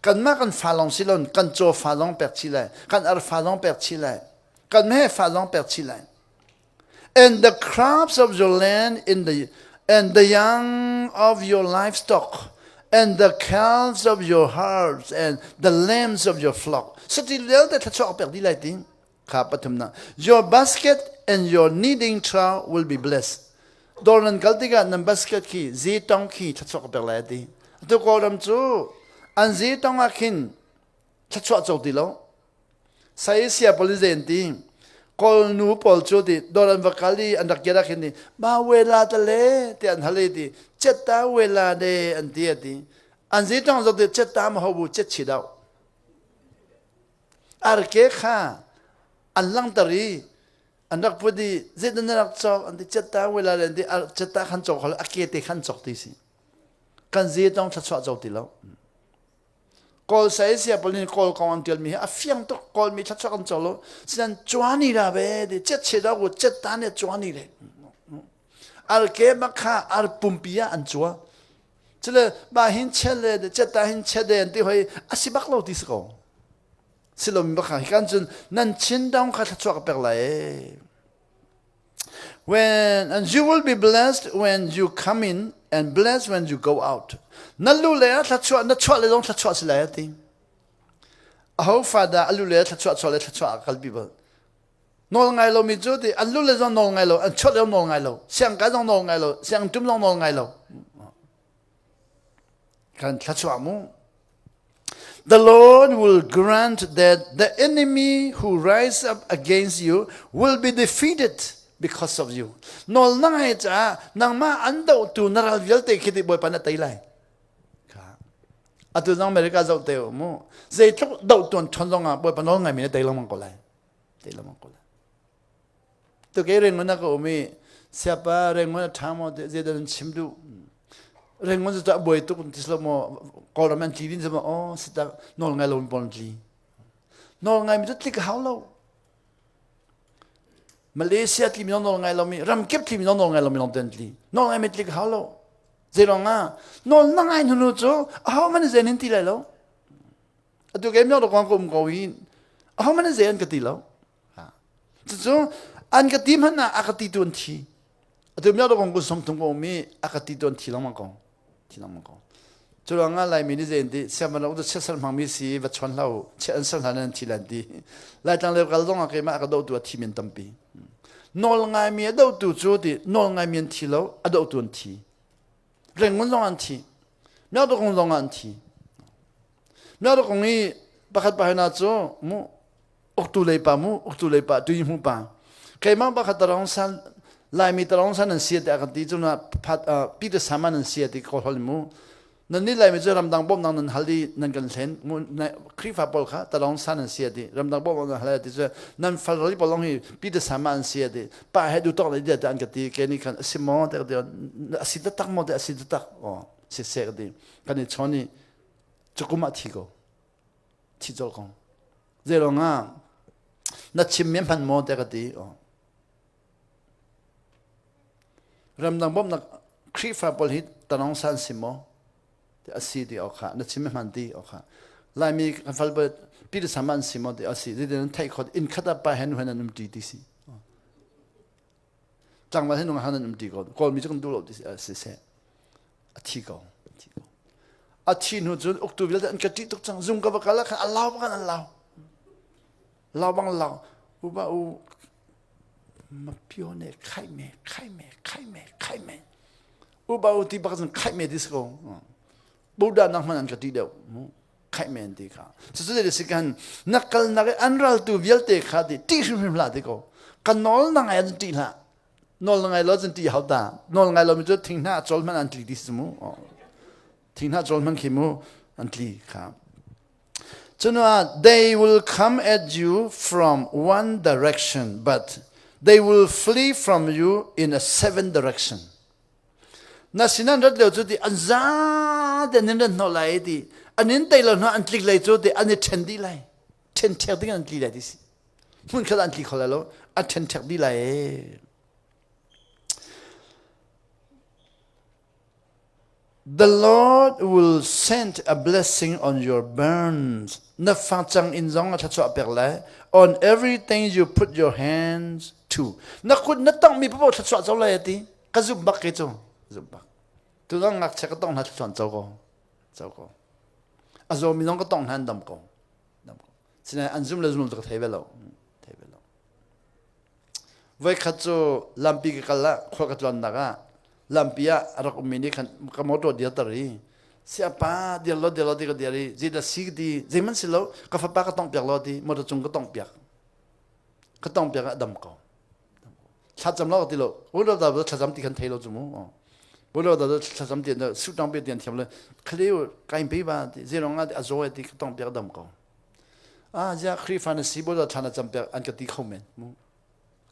Kanmah kan fa lawng si loin kan caw fa lawng pek chih lai, kan ar fa lawng pek chih lai, kan meh fa lawng pek chih lai. And the crops of your land in the and the young of your livestock and the calves of your herds and the lambs of your flock. Satil vialte thluachuah pek dih lai ti. Kha pathumnak. Your basket and your kneading trough will be blessed. Dawr nan kal tikah nan basket khi zetong khi thluachuah pek lai ti. Atu Kawlram cu an zetong ah khin thluachuah co ti lo. Saisia pawl in zei an ti? Kawl nu pawl cu ti dawr an va kal i an rak kir ah khin ti ma wela ta le ti an hal i ti cetta wela de an ti a ti. An zi tong zok ti cetta ma ho bu cet chi dau. Arke kha an langter i an rak put i zeitin na rak cawk an ti cetta wela le an ti cetta khan cawk hal a ke te khan cawk ti si. Kan zi tong thluachuah co ti lo. Kawl saisia pawl nih Kawl kong an ṭialmi hi a fiang tuk. Kawlmi thluachuah kan co lo. Sinan cuani ra ve ti cet che da ku cet ta ne cuani le. Ar ke bak kha ar pumpi ah an cua. Cule ba hin che le cet ta hin che de an ti hoi a si bak lo ti si ko. Si lo mi bak kha hi kan cun nan chin dong kha thluachuah ka pek lai. When and you will be blessed when you come in and blessed when you go out. Na lu le ah thluachuah na chuah le zong thluachuah si lai ati. Aho fa dah a lu le thluachuah chuah le thluachuah a kalpi bal. Nawl ngai lomi cu ti an lu le zong nawl ngai lo, an chuah le zong nawl ngai lo, siang kai zong nawl ngai lo, siang tum zong nawl ngai lo. Kan thluachuah mu. The Lord will grant that the enemy who rise up against you will be defeated because of you. Nawl na ngai caah nangmah an dohtu na ral vialte khi ti Bawipa na tei lai. Atu zong America zoh te u mu. Zeitluk doh tuan ṭhawn zong ah Bawipa nawl ngaimi na tei lengmang ko lai. Tei lengmang ko lai. Tu kei Rangoon ah ka um i siapa Rangoon a ṭha maw ti zeidah nan chim duh? Rangoon cu a buai tuk ti silo maw Kawlram an tli din maw aw si tak nawl ngai lo pawl an tli. Nawl ngai mi cu tlik a hau lo. Malaysia tli mi nawl ngai lo mi ramkip tli mi nawl ngai lo mi lawng te an tli. Nawl ngai mi tlik a hau lo. Zeiruang ah nawl na ngai hnu cu aho man zen in ti lai lo. Atu kei myo ka um ko hi aho man zei an ka ti lo. Cucu an ka ti hmanh ah a ka ti tu an thi. Atu myo kong kun som thung ko um i a ka ti tu an thi lengmang ko. Thi lengmang ko. Cu ruangah Laimi nih zei an ti siangpahrang cu chiat sal hmangmi si va chawn hlah u chiat an sal hna nan thi lan ti. Laitlang le kal zong ah keimah a ka dohtu a thi men tampi. Nawl ngaimi a dohtu cu ti nawl ngaimi an thi lo a dohtu an thi. Rengun zong an thi. Myo zong an thi. Myo kong i pakhat pa cu mu uktu lei pa mu uktu lei pa tui hmu pa keimah pakhat tarong san laimi tarong san an sia ti a kan ti cuna phat Peter Saman an sia ti ko hol mu nan ni laimi cu ramdang bawmnak nan hal i nan kan hlen mu Khrihfa pawl kha tarong san an sia ti ramdang bawmnak nan hal ti cu nan fal ri pawl long hi Peter Saman an sia ti pa he du tok le dia an ka ti ke ni khan asi mo te ka ti asi tak mo te asi tak o si se ka ti kan i chon i cukum ah thi ko thi col ko Zeiruang ah na chim mi hman maw tiah ka ti. Ramdang bawmhnak Khrihfa pawl hi tanong san si maw? Ti a si ti awk na chim mi hman ti awk Laimi kan fal bal Peter sama an si maw ti a si. Zeitin an theih khawt inn khat ah pa he nu he nan um ṭi ti si. Tlangval he nung han an um ṭi ko. Kawlmi cu kan duh lo ti si seh. A thi ko. A thi hnu cun uktu vialte an ka ṭih tuk cang. Zung ka va kal ah khan a lau bang an lau. Lau bang lau. U ba u ma pio ne khai me khai me khai me khai me. U ba u ti bak cun khai me ti si ko. Buddha nak hmanh an ka ṭih deuh. Khai me an ti kha. Cucu zei si kan na kal nak i an raltu vialte kha ti ṭih hrimhrim hlah ti ko. Ka nawl na ngai an ṭih hlah. Nawl na ngai lo cun ti hau ta. Nawl ngai lomi cu thinghnah cawl hmanh an tli ti si mu. Thinghnah cawl hmanh khi mu an tli kha. Cunah they will come at you from one direction, but they will flee from you in a seven direction. Na sinan rat lio cu ti an za te an in rat hnawh lai ti an in tei lo hna an tlik lei cu ti an i ṭhen dih lai. Ṭhen ṭhek ding an tli lai ti si. Hmun khat an tli kho lai lo. A ṭhen ṭhek dih lai. The Lord will send a blessing on your barns. Na facang in zong a thluachuah pek lai. On everything you put your hands to. Na kut na tongmi paoh thluachuah co lai ati. Ka zumh bak ke cu. Zumh bak. Tu zong ngakchia ka tong hna thluachuah co ko. Co ko. A zawmi zong ka tong hna an dam ko. Dam ko. Sinain an zum le zum lo cu ka thei ve lo. Thei ve lo. Voikhat cu lampi ka kal ah khua ka tluannak ah lampi ah a rak ummi nih khan ka motor dirter i siapa dir lo dir lo ti ka dir i zeidah si ka ti zeihmanh si lo ka fapa ka tongh piak lo ti motor cung ka tongh piak ka tongh piak ah a dam ko thlacam lo ka ti lo Bulo da thlacam ti khan thei lo cu mu Bulo da thlacam ti su tang pe ti an thiam lo khaleu kain pe ba ti zerong ah a zaw ti ka tongh piak dam ko Ah, ziah Khrihfa na si bawi thla na campiak an ka ti kho men mu.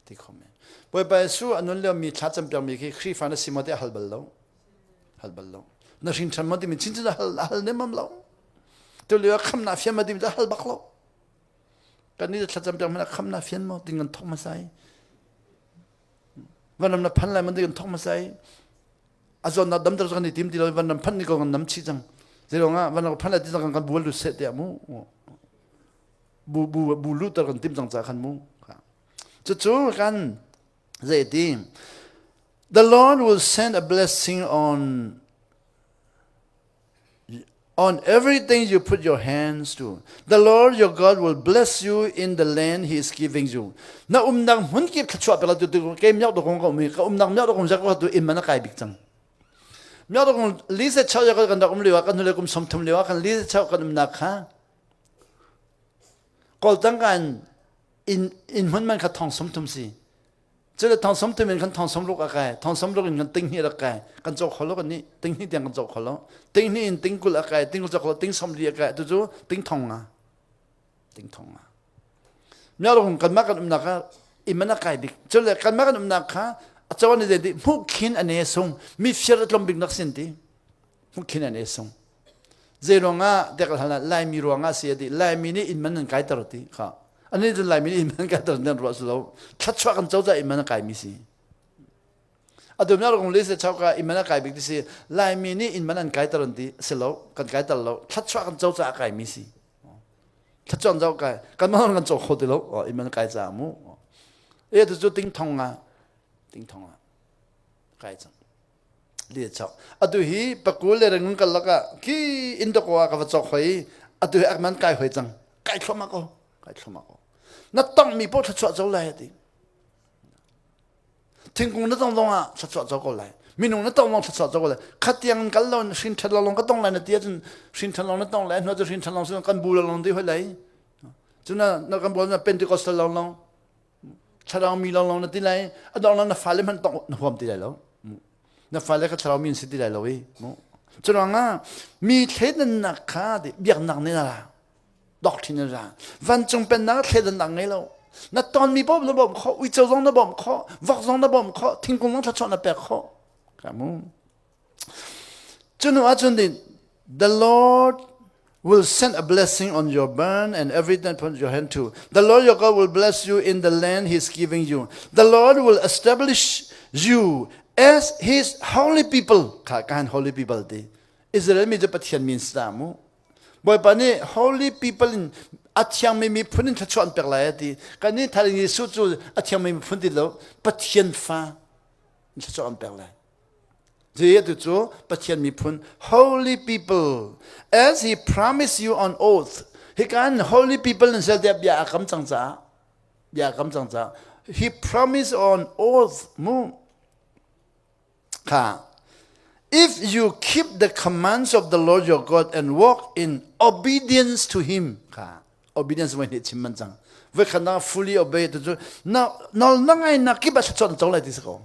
Ti kho men. Bawipa Jesuh a nun liomi thla campiak mi khi Khrihfa na si maw ti a hal bal lo. Hal bal lo. Na hrin ṭhan maw timi chinchin a hal a hal nemam lo. Tu lio ah khamnak fian ma timi a hal bak lo. Kan nih thla campiak hmanh ah khamnak fian maw ting kan thok hmasa i. Vanram na phan lai man ti kan thok hmasa i. A zawnnak damter cu kan i tim ti lo vanram phanh ni ko kan nam chih cang zeiruang ah vanram phanh lai ti cang kan bual lu seh tiah mu bu bu bu lu ter kan tim cang ca khan mu cucu kan. Zeiti The Lord will send a blessing on on everything you put your hands to. The Lord your God will bless you in the land he is giving you. Na umnak hmun kip thluachuah pek tu tu ke miak do kong ka um ka umnak miak do kong jak tu in man kai bik cang. Miak do kong li se chau ya kan dak um liwa kan nule kum som thum liwa kan li se chau kan umnak kha kol tang kan in in hmun man kha thong som thum si. Cule thong som tum in kan thong som ruk a kai, thong som ruk in kan ting hnih rak kai, kan cawk kho lo kan nih, ting hnih tiang kan cawk kho lo. Ting hnih in ting 20 a kai, ting 20 cawk kho lo, ting 40 a kai, tu cu ting thong nga. Ting thong nga. Mya rung kan mah kan umnak ah iman a kai bik. Cule kan mah kan umnak kha a cawan ni di hmuh khin ane sung mi fir a tlom bik nak sin ti. Hmuh khin ane sung. Zei ruangah dek hal Laimi ruangah si ati Laimi nih inn man an kaiter ti kha ani cun Laimi nih inn man kaiter nan ruah si lo thluachuah kan cozah inn man a kaimi si atu na rung le se chauka inn man a kai bik ti si Laimi nih inn man an kaiter an ti si lo kan kaiter lo thluachuah kan cozah a kaimi si thluachuah kan kai kan man kan cawk kho ti lo inn man kai ca mu e tu cu ting thong nga ting thong nga kai cang li chok atu hi pakul le rangun kal laka ki indoko ka va chok hoi atu hi akman kai hoi cang kai thloma ko kai thloma ko na tong mi po thluachuah zo lai ati thingkung na tong zong ah thluachuah zo ko lai minung na tong zong thluachuah zo ko lai khatiang kal lo hrin than lo long ka tong lai na tia cun hrin than long na tong lai hnu cu hrin than long sin kan bu lo long ti hoi lai cuna na kan bol na pentecostal long long thlarau mi lawnglawng na ti lai a dong na fale hmanh tong na huam ti lai lo na fale kha thlarau mi an si ti lai lo i curuangah mi thleidannak kha biaknak nih ra doctrine ra vancung pennak thleidannak ngei lo na ton mi bawm na bawm kho uico zong na bawm kho vok zong na bawm kho thingkung zong thluachuah na pek kho ka mu Cu ahcun the Lord will send a blessing on your barn and everything put your hand to. The Lord your God will bless you in the land He is giving you. The Lord will establish you as His holy people. Kha kan holy people ti. Israel mi cu Pathian min sa mu. Bawipa nih holy people in a thiangmi miphun in thluachuah an pek lai a ti. Kan nih thar Jesuh cu a thiangmi miphun ti lo Pathian fa in thluachuah an pek lai. Atu cu Pathian miphun holy people as he promised you on oath hikan holy people in sel tiah bia a kam cang caah bia a kam cang caah he promised on oath mu kha if you keep the commands of the Lord your God and walk in obedience to him kha obedience voi nih chim man cang voi khat na fully obey tu cu na nol na ngai na kip a chon chong lai ti si ko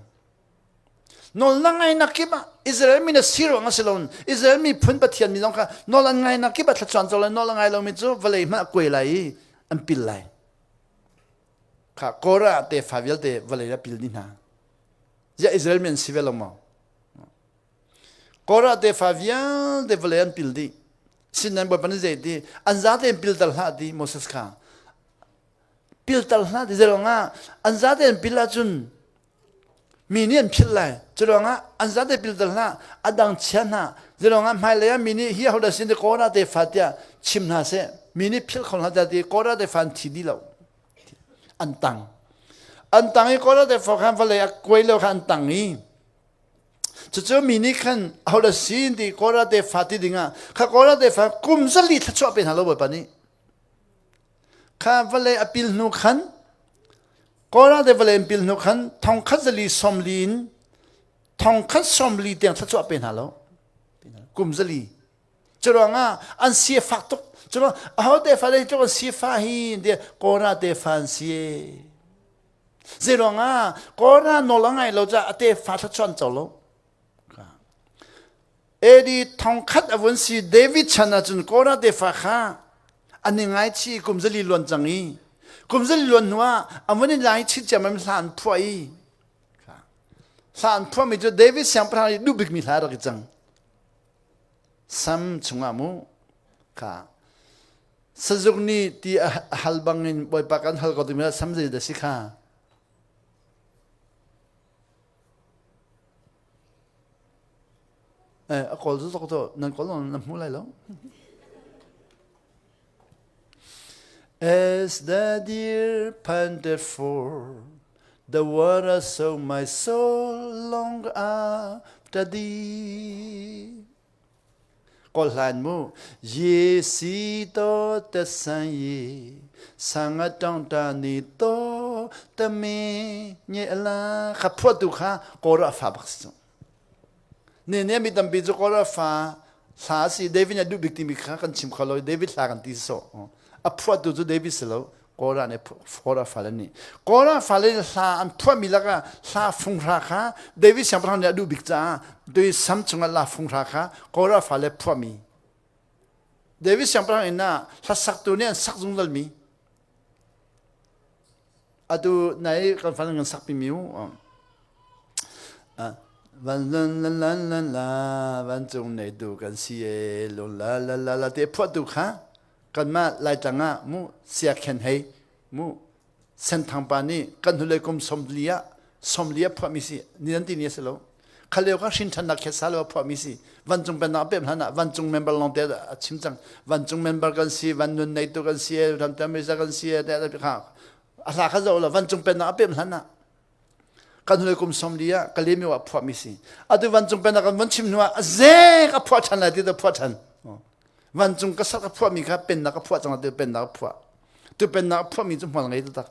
Nawl na ngainak kip ah Israel mi na si ruang a si lo Israel miphun Pathian mi zong kha nawl an ngainak kip ah thlachuan co lai nawl a ngai lomi cu vawlei hmanh a kuai lai i an pil lai. Kha Korah tefa vialte vawlei a pil dih hna. Ziah Israel mi an si ve lo maw? Korah tefa vialte vawlei an pil dih. Sinain Bawipa nih zei ti an zate in pilter hlah ti Moses kha. Pilter hlah ti zei ruangah an zate in pil ahcun Mi nih an philh lai. Curuangah an zate pilter hlah, a dang chia hna. Curuangah hmailei ah mi nih hi ahodah sin ti Korah tefa tiah chim hna seh. Mi nih philh kho hlah tiah ti Korah tefa an thi dih lo. An tang. An tang i Korah tefa khan vawlei a kuai lo kha an tang i cucu mi nih khan ahodah sin ti Korah tefa ti dingah kha Korah tefa kum zali thluachuah pe hna lo Bawipa nih. Kha vawlei a pil hnu khan Kawlram te vawlei an pil hnu khan thongkhat zali sawmli in thongkhat sawmli tiang thluachuah pe hna lo. Kum zali. Curuangah an si a fak tuk. Curuang aho tefa dei tluk an si fa hi tiah Kawlram tefa an si. Zeiruangah Kawlram nawl a ngai lo caah a tefa thluachuah an co lo. AD thongkhat a vun si David chan ahcun Korah tefa kha an i ngaichih kum zali luan cang i kum zali luan hnu ah an vun i ngaichih ciammam hla an phuah i hla an phuahmi cu David siangpahrang i duh bikmi hla rak i cang Sam chungah mu kha sazuk nih ti a hal bangin Bawipa kan hal ko timi sam zei dah si kha Eh, a kawl cu to nan kawl nan hmu lai lo. As the deer panted for. The water so my soul long after thee. Kawl hlan mu ye si to te san ye sanga tong ta ni to te me nye la kha phuah tu kha kawra fa bak si ne ne mi tampi cu kawra fa hla si David nih duh bik timi kha kan chim kho lo David hla kan ti so a phuah tu cu David si lo Kawra nih Kawra fale nih Kawra fale hla an phuahmi lakah hla funghra kha David siangpahrang nih a duh bik caah tui sam chungah la funghra kha Kawra fale phuahmi David siangpahrang inn ah hlasaktu nih an sak zungzalmi atu nai kan fan kan sakpi mi van lan lan lan lan la vancung nei tu kan si e lung la la la la te phuah tu kha kanmah Laitlang ah mu siakhen hei mu Senthang pa nih kan hnulei kum 40 ah 40 ah phuahmi si ni nan ti ni a si lo khaleo kha hrin ṭhannak khet sa lo phuahmi si vancung pennak a pem hlan ah vancung member lawng te a chim cang vancung member kan si van nun neitu kan si ramtam risa kan si kha a hla kha zoh lo vancung pennak a pem hlan ah kan hnulei kum 40 ah Kalemi ah phuahmi si atu vancung pennak kan von chim hnu ah a zek a phuah ṭhan lai ti ta phuah ṭhan Vancung ka sak a phuahmi kha pennak a phuah cang tu pennak a phuah. Tu pennak a phuahmi cu hmual ngei taktak.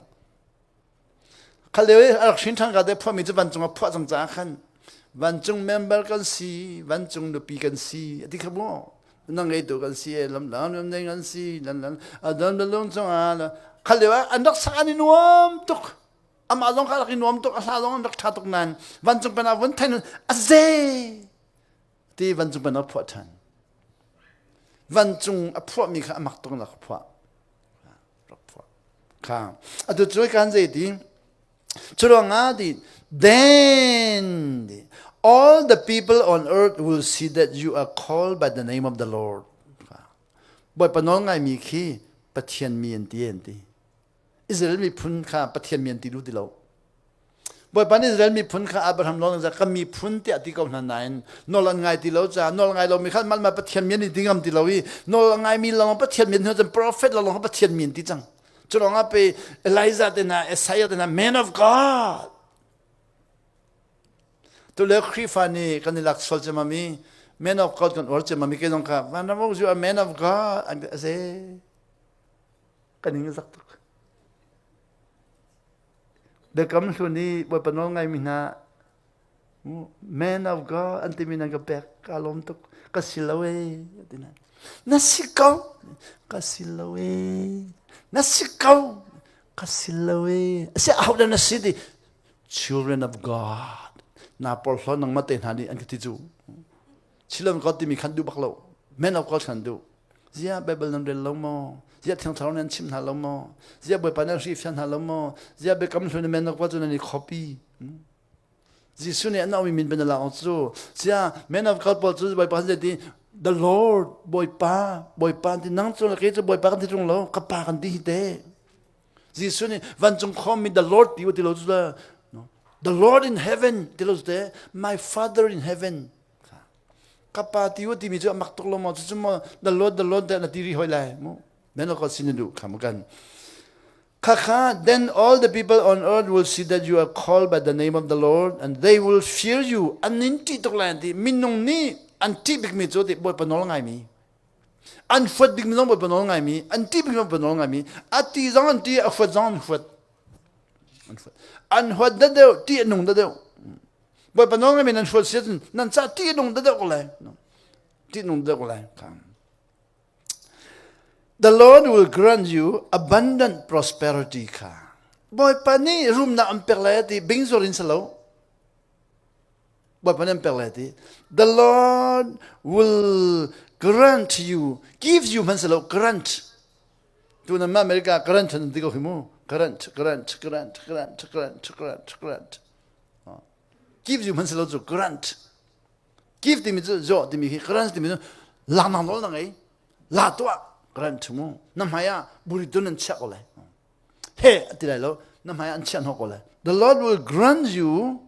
Kha lio i a rak hrin ṭhan ka te phuahmi cu vancung a phuah cang caah khan vancung member kan si, vancung nupi kan si, ati kha mu. Nang ngeitu kan si, lam lam lam ding kan si, lan lan adon lung cungah kha lio ah an rak sak an i nuam tuk. Amah zong kha rak i nuam tuk, a hla zong an rak ṭha tuk nain vancung pennak vun thein a ze ti vancung pen a phuah ṭhan. Vancung a phuahmi kha a mak tuk in rak phuah. Rak phuah. Kha. Atu cu kan zei ti? Curuangah ti then all the people on earth will see that you are called by the name of the Lord. Bawipa nawl ngaimi khi Pathian mi an ti an ti. Israel miphun kha Pathian mi an ti lu ti lo. Bawipa nih Israel miphun kha Abraham nawl an ka miphun tiah ti ko hna nain nawl an ngai ti lo caah nawl ngai lomi kha mah Pathian mi an i ti ngam ti lo i nawl a ngaimi lawng Pathian mi an cun prophet lawng Pathian mi an ti cang. Cu lawng ah pe Elijah te hna Isaiah te hna man of God Tule Khrihfa nih kan i lak sual cemami man of God kan uar cemami ke zong kha vanram you are man of God an a se kan ing zak tuk. Biakam hlun i Bawipa nawl ngaimi hna man of God an timi nan ka pek ka lawm tuk ka si lo e ti na na si ko ka si lo e na si ko ka si lo e asi aho dah na si ti children of God na porhlaw nangmah te hna nih an ka ti cu children of God timi khan duh bak lo man of God khan duh Ziah Bible nan rel lo maw? Ziah Thiang Thlarau nan chimh hna lo maw? Ziah Bawipa nan hrihfiah hna lo maw? Ziah biakam hlun men na cu nan i copy? Jesuh nih an auhmi min ben la cu ziah man of God pawl cu Bawipa kan ti the Lord Bawipa Bawipa ti nang cu ke cu Bawipa kan ti tung lo ka pa kan ti hi te Jesuh nih vancung khawmmi the Lord ti ti lo cu the Lord in heaven ti lo cu te my Father in heaven Ka pa ti u timi cu a mak tuk lo maw? Cucu maw the Lord the Lord na ti rih hoi lai mu. Men ko sin na duh kha kan. Khakha, then all the people on earth will see that you are called by the name of the Lord and they will fear you. An nin ṭih tuk lai an ti. Minung nih an ṭih bikmi cu ti Bawipa nawl ngaimi. An fuat bikmi zong Bawipa nawl ngaimi. An ṭih bikmi Bawipa nawl ngaimi. A ti zong an ṭih, a fuat zong an huat. An huat. An huat da deuh, ṭih a nung da deuh. Bawipa nawl ngaimi nan hrual si ahcun nan ca ṭih nung deuh ko lai. Ṭih nung deuh ko lai. The Lord will grant you abundant prosperity kha. Bawipa nih rumnak an pek lai ti bingzor in salo. Bawipa nih an pek lai ti. The Lord will grant you, give you hman salo, grant. Tu nan America grant an ti ko hi mu. Grant, grant, grant, grant, grant, grant, grant. Give you hmanh si lo cu grant. Give timi cu zawh timi hi grant timi cu laknak nawl na ngei. La tuah grant mu. Na hmai ah buri tun an chiah ko lai. He ti lai lo. Na hmai ah an chiah hnawk ko lai. The Lord will grant you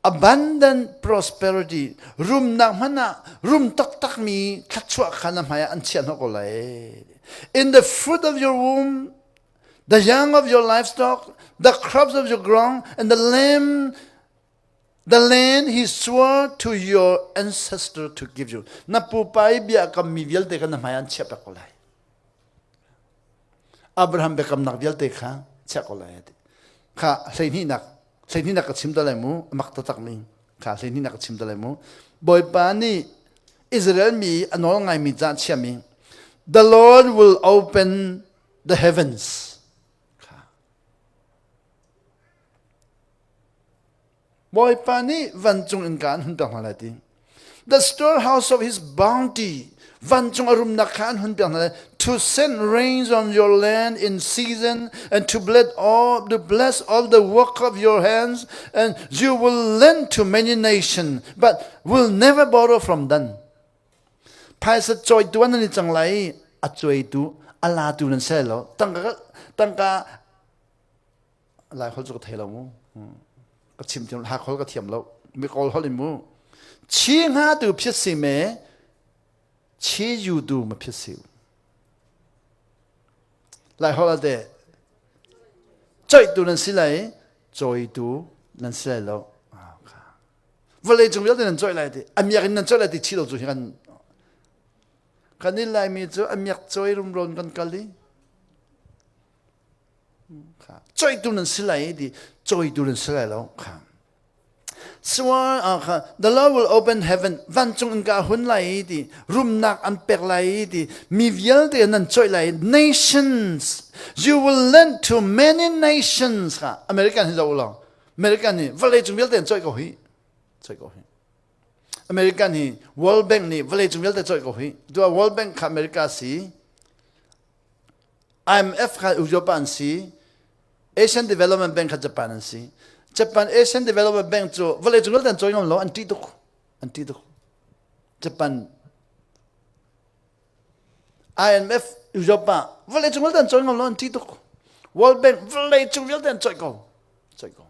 abundant prosperity. Rumnak hmanh ah rum taktak mi thluachuah kha na hmai ah an chiah hnawk ko lai. In the fruit of your womb. The young of your livestock, the crops of your ground, and the lamb the land he swore to your ancestor to give you. Na pupa i biakam mi vialte kha na hmai an chiah pek ko lai. Abraham biakamnak vialte kha chiah ko lai ati. Kha hleihnihnak hleihnihnak ka chim ta lai mu amak taktak mi kha hleihnihnak ka chim ta lai mu. Bawipa nih Israel mi a nawl ngaimi ca chiami The Lord will open the heavens. Kha Bawipa nih vancung innka an hun piak hna lai ti. The storehouse of his bounty vancung a rumnak kha an hun piak hna lai to send rains on your land in season and to bless all to bless all the work of your hands and you will lend to many nations but will never borrow from them. Phaisa cawitu an i cang lai a cuaitu a latu nan si lo tangka tangka Lai holh cu ka thei lo mu. Ka chim thiam hak holh ka thiam lo. Mi kawl holh in mu. Chi nga tu phiat si me chi yu tu ma phiat si. Lai holh ate choi tu nan si lai choi tu nan si lai lo. Vawlei cung vialte nan choi lai ti amiak in nan choi lai ti chi lo cu hi kan kan in laimi cu amiak choi rumron kan kal i Coihtu nan si lai ti coitu nan si lai lo kha. Swan kha the Lord will open heaven vancung in ka hun lai ti rumnak an pek lai ti mi vialte nan coih lai nations you will lend to many nations kha American hi zo lo American hi vawlei cung vialte an coih ko hi coih ko hi American hi World Bank nih vawlei cung vialte coih ko hi tu World Bank kha America si IMF kha Europe an si. Asian Development Bank kha Japan an si. Japan Asian Development Bank cu vawlei cung an cawi ngam lo an ṭih tuk. An ṭih tuk. Japan IMF Europe ah vawlei cung an cawi ngam lo an ṭih tuk. World Bank vawlei cung vialte an cawi ko. Cawi ko.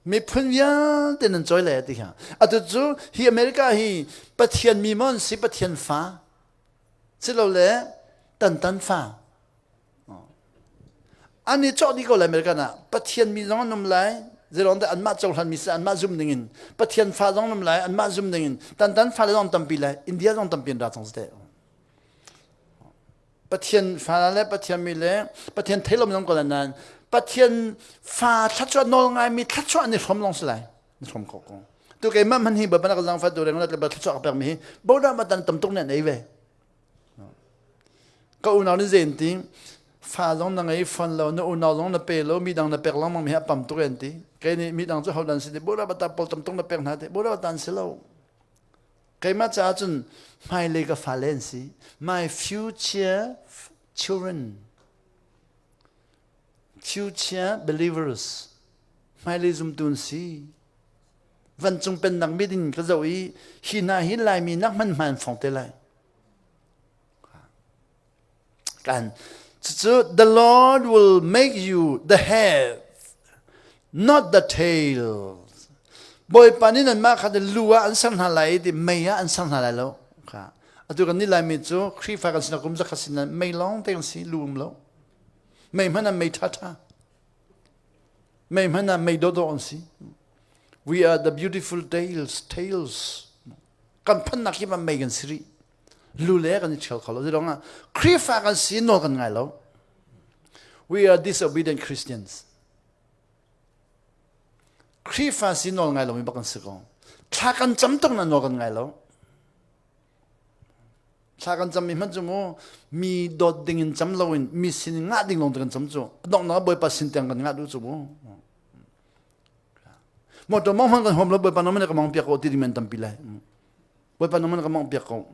Miphun vialte nan cawi le ti kha. Atu cu hi America hi Pathian mi maw an si Pathian fa Silole tantan fa. An i cawh dih ko lai American ah. Pathian mi zong an um lai. Zeilong dah anmah cohlan mi si anmah zum ding in. Pathian fa zong an um lai anmah zum ding in. Tantan fa le zong tampi lai. India zong tampi an ra cang si Pathian fa le Pathian mi le Pathian thei lom zong ko lai nain Pathian fa thlachuah nawl ngai mi thlachuah an i hrom long si lai. Na hrom ko ko. Tu keimah hmanh hi babanak zangfa tu reng le thluachuah ka pek mi hi bodah ma tan tam tuk ne an ei ve. Ka unau ni zen ti fa zong na ngei fon lo na unau zong na pe lo mi dang na pek lengmang mi hi a pam tuk en ti. Kei nih mi dang cu hodan si ti bodah ba ta pol tam tuk na pek hna ti bodah ba tan si lo. Keimah caah cun hmailei ka fale an si. My future children. Future believers. Hmailei zumtu an si. Vancung pennak mit in ka zoh i hi hna hi Laimi nak hman hman fong te lai. Kan cucu the Lord will make you the head, not the tail. Bawipa nih nanmah kha lu ah an ser hna lai ti mei ah an ser hna lai lo. Kha atu kan nih Laimi cu Khrihfa kan sinak kum zakhat sin mei lawng te kan si lu um lo. Mei hmanh ah mei ṭha ṭha. Mei hmanh ah mei dawdawh an si. We are the beautiful tales, tales. Kan phannak hi mei kan si rih. Lu le kan i ṭhial kho lo. Zilong ah Khrihfa kan si nawl kan ngai lo. We are disobedient Christians. Khrihfa si nawl ngai lomi bak kan si ko. Thla kan cam tuk na nawl kan ngai lo. Thla kan cammi hmanh cu mu mi dawt ding in cam loin mi sin in ngah ding lawng te kan cam cu. Donghnak Bawipa sin tiang kan ngah duh cu mu. Motor mong hmanh kan huam lo Bawipa nang ka mong piak ko ti ding men tampi lai. Bawipa nang ka mong piak ko.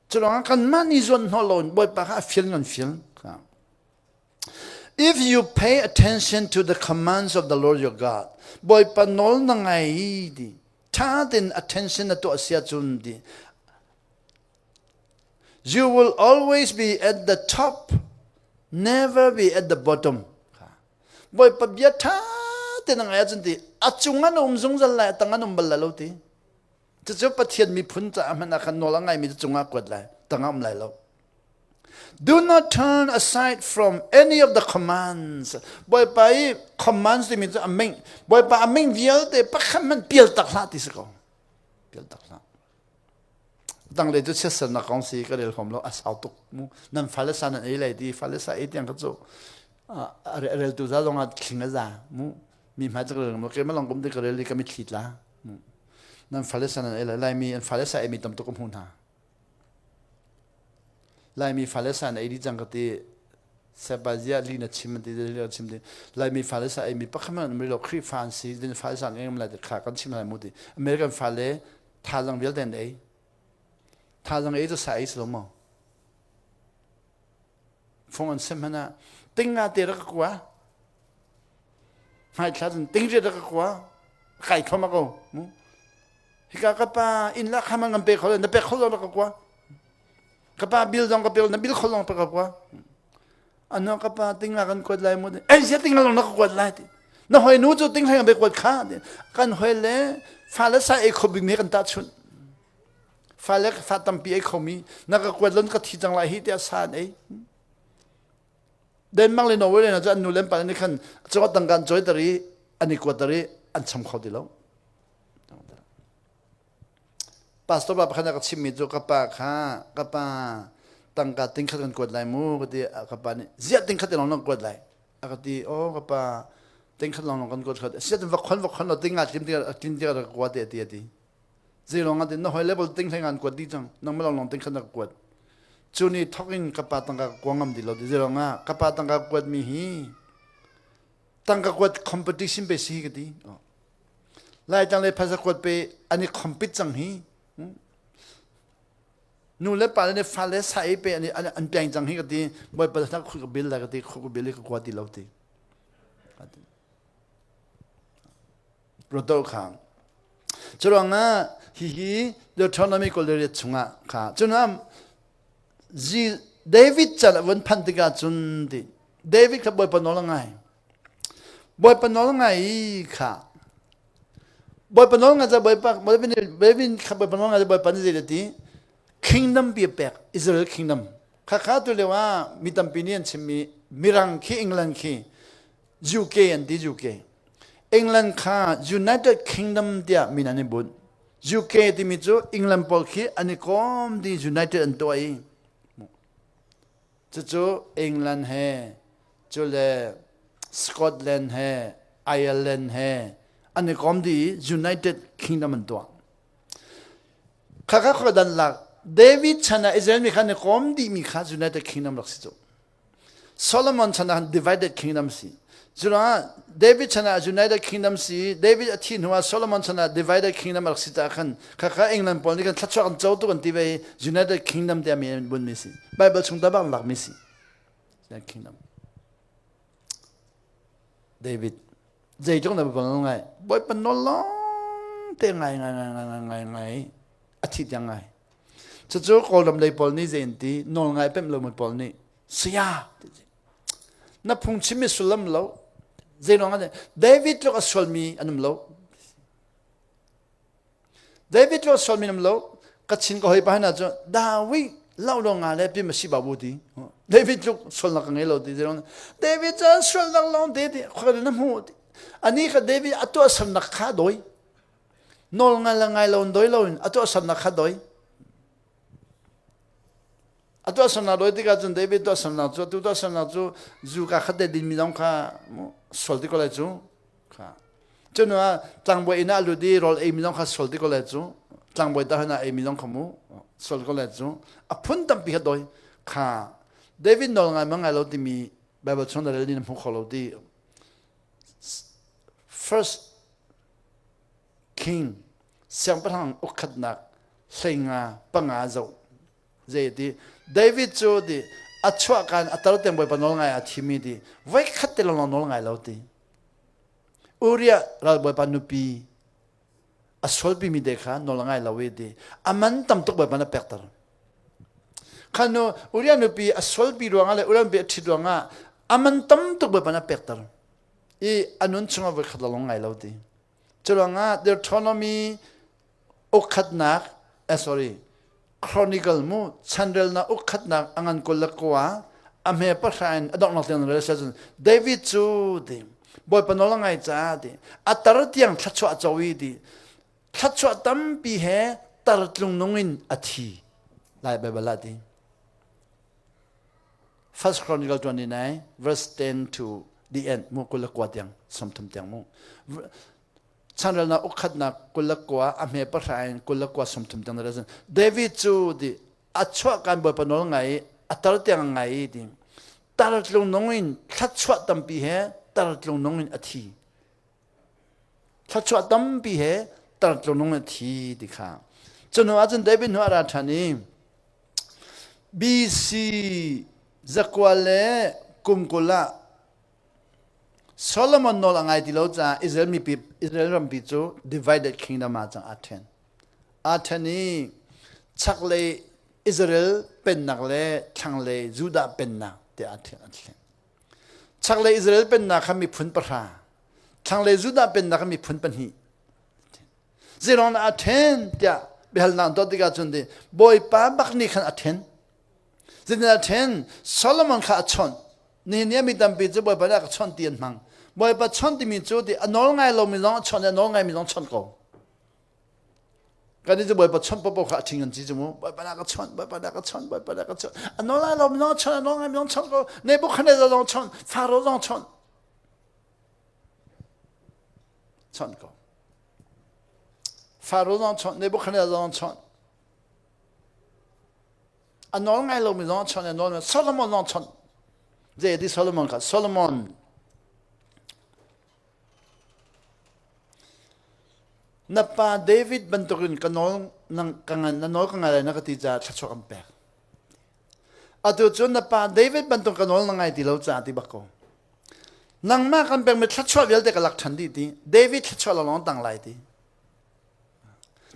Cu ruangah kan mah ni zuan hnawh lo in Bawipa kha a fial ngan fial. If you pay attention to the commands of the Lord your God, Bawipa nawl na ngai ti, ṭha tein attention na tuah sia cun ti, you will always be at the top, never be at the bottom. Bawipa bia ṭha tein na ngai ahcun ti, a cung an um zungzal lai, a tang an um bal lai lo ti. Cucu Pathian miphun caah hmanh ah khan nawl a ngaimi cu cungah kuat lai, tangah um lai lo. Do not turn aside from any of the commands. Bawipa i commands timi cu a meng Bawipa a meng vialte pakhat hmanh pial tak hlah ti si ko. Pial tak hlah. Dang le cu chiatsernak kong si ka rel hom lo a sau tuk mu. Nan fale sa nan ei lai ti fale sa ei tiang ka cu a reltu za zong ah thling a za mu. Mi hmai cu ka rel mo ke ma long kum ti ka rel i ka mitthli tla. Nan fale sa nan ei lai Laimi an fale sa ei mi tam tuk ka hmu hna. Laimi fale sa na ei dih cang ka ti. Sepa ziah li na chim ti li na chim ti. Laimi fale sa ei mi pakhat hmanh an um rih lo. Khrihfa an si. Din fale sa an ngei lai ti kha kan chim lai mu ti. American fale thazaang vialte an ei. Thazaang ei cu sa ei si lo maw? Fung an sem hmanh ah ting nga te rak ka kua. Hmaithla cun ting riat rak ka kua. Kai thom a ko. Mu. Hika ka pa inn la kha man kan pe kho na pek kho lo ka kua. Ka pa bil zong ka pe na bil kho zong pe ka kua. Ano ka pa ting la kan kuat lai mu. Ei sia ting la long na ka kuat lai ti. Na hoi nu cu ting hleng be kuat kha ti. Kan hoi le fa le sa ei kho bik mi kan ta chun. Fa le fa tampi ei kho mi na ka kuat lon ka thi cang lai hi tiah sa an ei. Denmark le Norway le cu an nu le an pa nih khan chaw tangka an cawi tar i an i kuat tar i an cham kho ti lo. Pastor pa pakhat a ka chimmi cu ka pa kha ka pa tangka tingkhat kan kuat lai mu ka ti ka pa nih ziah tingkhat te lawng na kuat lai a ka ti aw ka pa tingkhat lawng kan kuat khat siat va khon va khon lo tinga tlim ti tlim ti ka kuat te ti ati zei lawng ati na hoi level ting hleng an kuat di cang nang ma lawng lawng tingkhat na ka kuat cu ni thok in ka pa tangka ka kuang ngam di lo ti zei lawng ah ka pa tangka kuat mi hi tangka kuat competition pe si ka ti Laitlang le phaisa kuat pe an i compete cang hi. Nu le pa le nih fale sa ei pe an an piang cang hi ka ti. Bawipa hna khu ka bil la ka ti khu ka bil ka kua ti lo ti. Roto kha. Curuangah hihi Deuteronomy kul chungah kha cunam David chan a vun phanh tikah cun ti David kha Bawipa nawl a ngai. Bawipa nawl ngai i kha Bawipa nawl ngai ca Bawipa David kha Bawipa nawl ngai ca Bawipa nih zei ti kingdom pi a pek Israel kingdom kha kha tu lio ah mi tampi nih an chimmi Mirang khi England khi UK an ti UK England kha United Kingdom tiah min an i bunh UK timi cu England pawl khi an i kawm di United an tuah i cucu England he cule Scotland he Ireland he an i kawm di i United Kingdom an tuah khakha khua dan lak David chan ah Israel mi kha an i kawm dihmi kha United Kingdom rak si cu Solomon chan ah divided kingdom si. Curuangah David chan ah United Kingdom si, David a thih hnuah Solomon chan ah divided kingdom rak si caah khan khakha England pawl nih khan thluachuah kan co tuk an ti ve i United Kingdom tiah mi an bunmi si. Bible chung ta bak lakmi si. United Kingdom. David zeitluk na bang ngai Bawipa nawl lawng te ngai ngai ngai ngai ngai ngai a thi tiang ngai Cucu Kawlram lei pawl nih zei an ti nawl ngai pemh lomi pawl nih saya na phungchim mi sullam lo zei ruang ah David tluk a sualmi an um lo David tluk a sualmi an um lo ka chin ka hoi pa hna cu David lau lo nga le pi ma si babu ti David tluk sualnak ka ngei lo ti zei ruang David cu sualnak lawng te ti khua na hmu ti ani kha David a tuah sannak kha doi Nawl ngai le ngai lo in doi loin a tuahsernak kha doi. A tuahsernak doi tikah cun David tuahsernak cu atu tuahsernak cu zu ka khat te dinmi zong kha sual ti ko lai cu. Kha. Cun ah tlangbawi inn ah a lut i rawl eimi zong kha sual ti ko lai cu. Tlangbawi ta hna eimi zong kha mu sual ko lai cu. A phun tampi kha doi. Kha David nawl ngai ma ngai lo timi Bible chung na rel ni na hmu kho lo ti. First King siangpahrang ukkhatnak hleinga panga zoh zei ti David cu ti a chuah kan a tar tiang Bawipa nawl ngai a thimi ti voikhat te lawng nawl ngai lo ti Uriah ralbawipa nupi a sualpi mi te kha nawl ngai lo i ti a man tam tuk Bawipa na pekter khanu Uriah nupi a sualpi ruangah le Uriah nupi a ṭhit ruangah a man tam tuk Bawipa na pekter i a nun chungah voikhat lawng ngai lo ti curuangah Deuteronomy ukhatnak eh sorry. Chronicle mu chanrelnak ukkhatnak a ngan kul le kua a hme pahra in a donghnak tiang rel cun David cu ti Bawipa nawl a ngai caah ti a tar tiang thluachuah co i ti thluachuah tampi he tar tlung nung in a thi lai Bible ah ti First Chronicle 29 verse 10 to the end mu kul le kua tiang 30 tiang mu chanrelnak ukhatnak 29 a hme pahra in 29 30 tiang na David cu ti a chuah kan bawipa nawl ngai i a tar tiang ngai i ti tar tlung nung in thluachuah tampi he tar tlung nung in a thi thluachuah tampi he tar tlung nung in a thi ti kha cu hnu ahcun David hnu a ra ṭhan i BC zakua le kum 20 ah Solomon nawl a ngai ti lo caah Israel mipi Israel rampi cu divided kingdom ah cang aa ṭhen. Aa ṭhen i chaklei Israel pennak le thlanglei Judah pennak tiah aa ṭhen. Chaklei Israel pennak kha miphun pahra, thlanglei Judah pennak kha miphun pahnih. Zeiruang dah aa ṭhen tiah biahalnak an tuah tikah cun Bawipa bak nih khan a ṭhen. Zeitin a ṭhen? Solomon kha a chawnh. Nihin ni ah mi tampi cu Bawipa nih a ka chawnh ti an hmang. Bawipa chawnh timi cu ti a nawl ngai lomi zong a chawnh i a nawl ngaimi zong chawnh ko. Kan nih cu Bawipa chawnh paohpaoh kha a ṭhing an ci cu mu. Bawipa nih a ka chawnh, Bawipa nih a ka chawnh, Bawipa nih a ka chawnh. A nawl ngai lomi zong a chawnh, a nawl ngaimi zong chawnh ko. Nebuchadnezzar zong chawnh, Pharaoh zong chawnh. Chawnh ko. Pharaoh zong chawnh, Nebuchadnezzar zong chawnh. A nawl ngai lomi zong a chawnh i a nawl Solomon zong chawnh. Zei ti Solomon kha Solomon na pa David bantukin ka nawl nang ka ngan na nawl ka ngai lai na ka ti caah thluachuah kan pek. Atu cu na pa David bantuk ka nawl na ngai ti lo caah ti bak ko. Nangmah kan pekmi thluachuah vialte ka lak ṭhan dih ti. David thluachuah lawnglawng tang lai ti.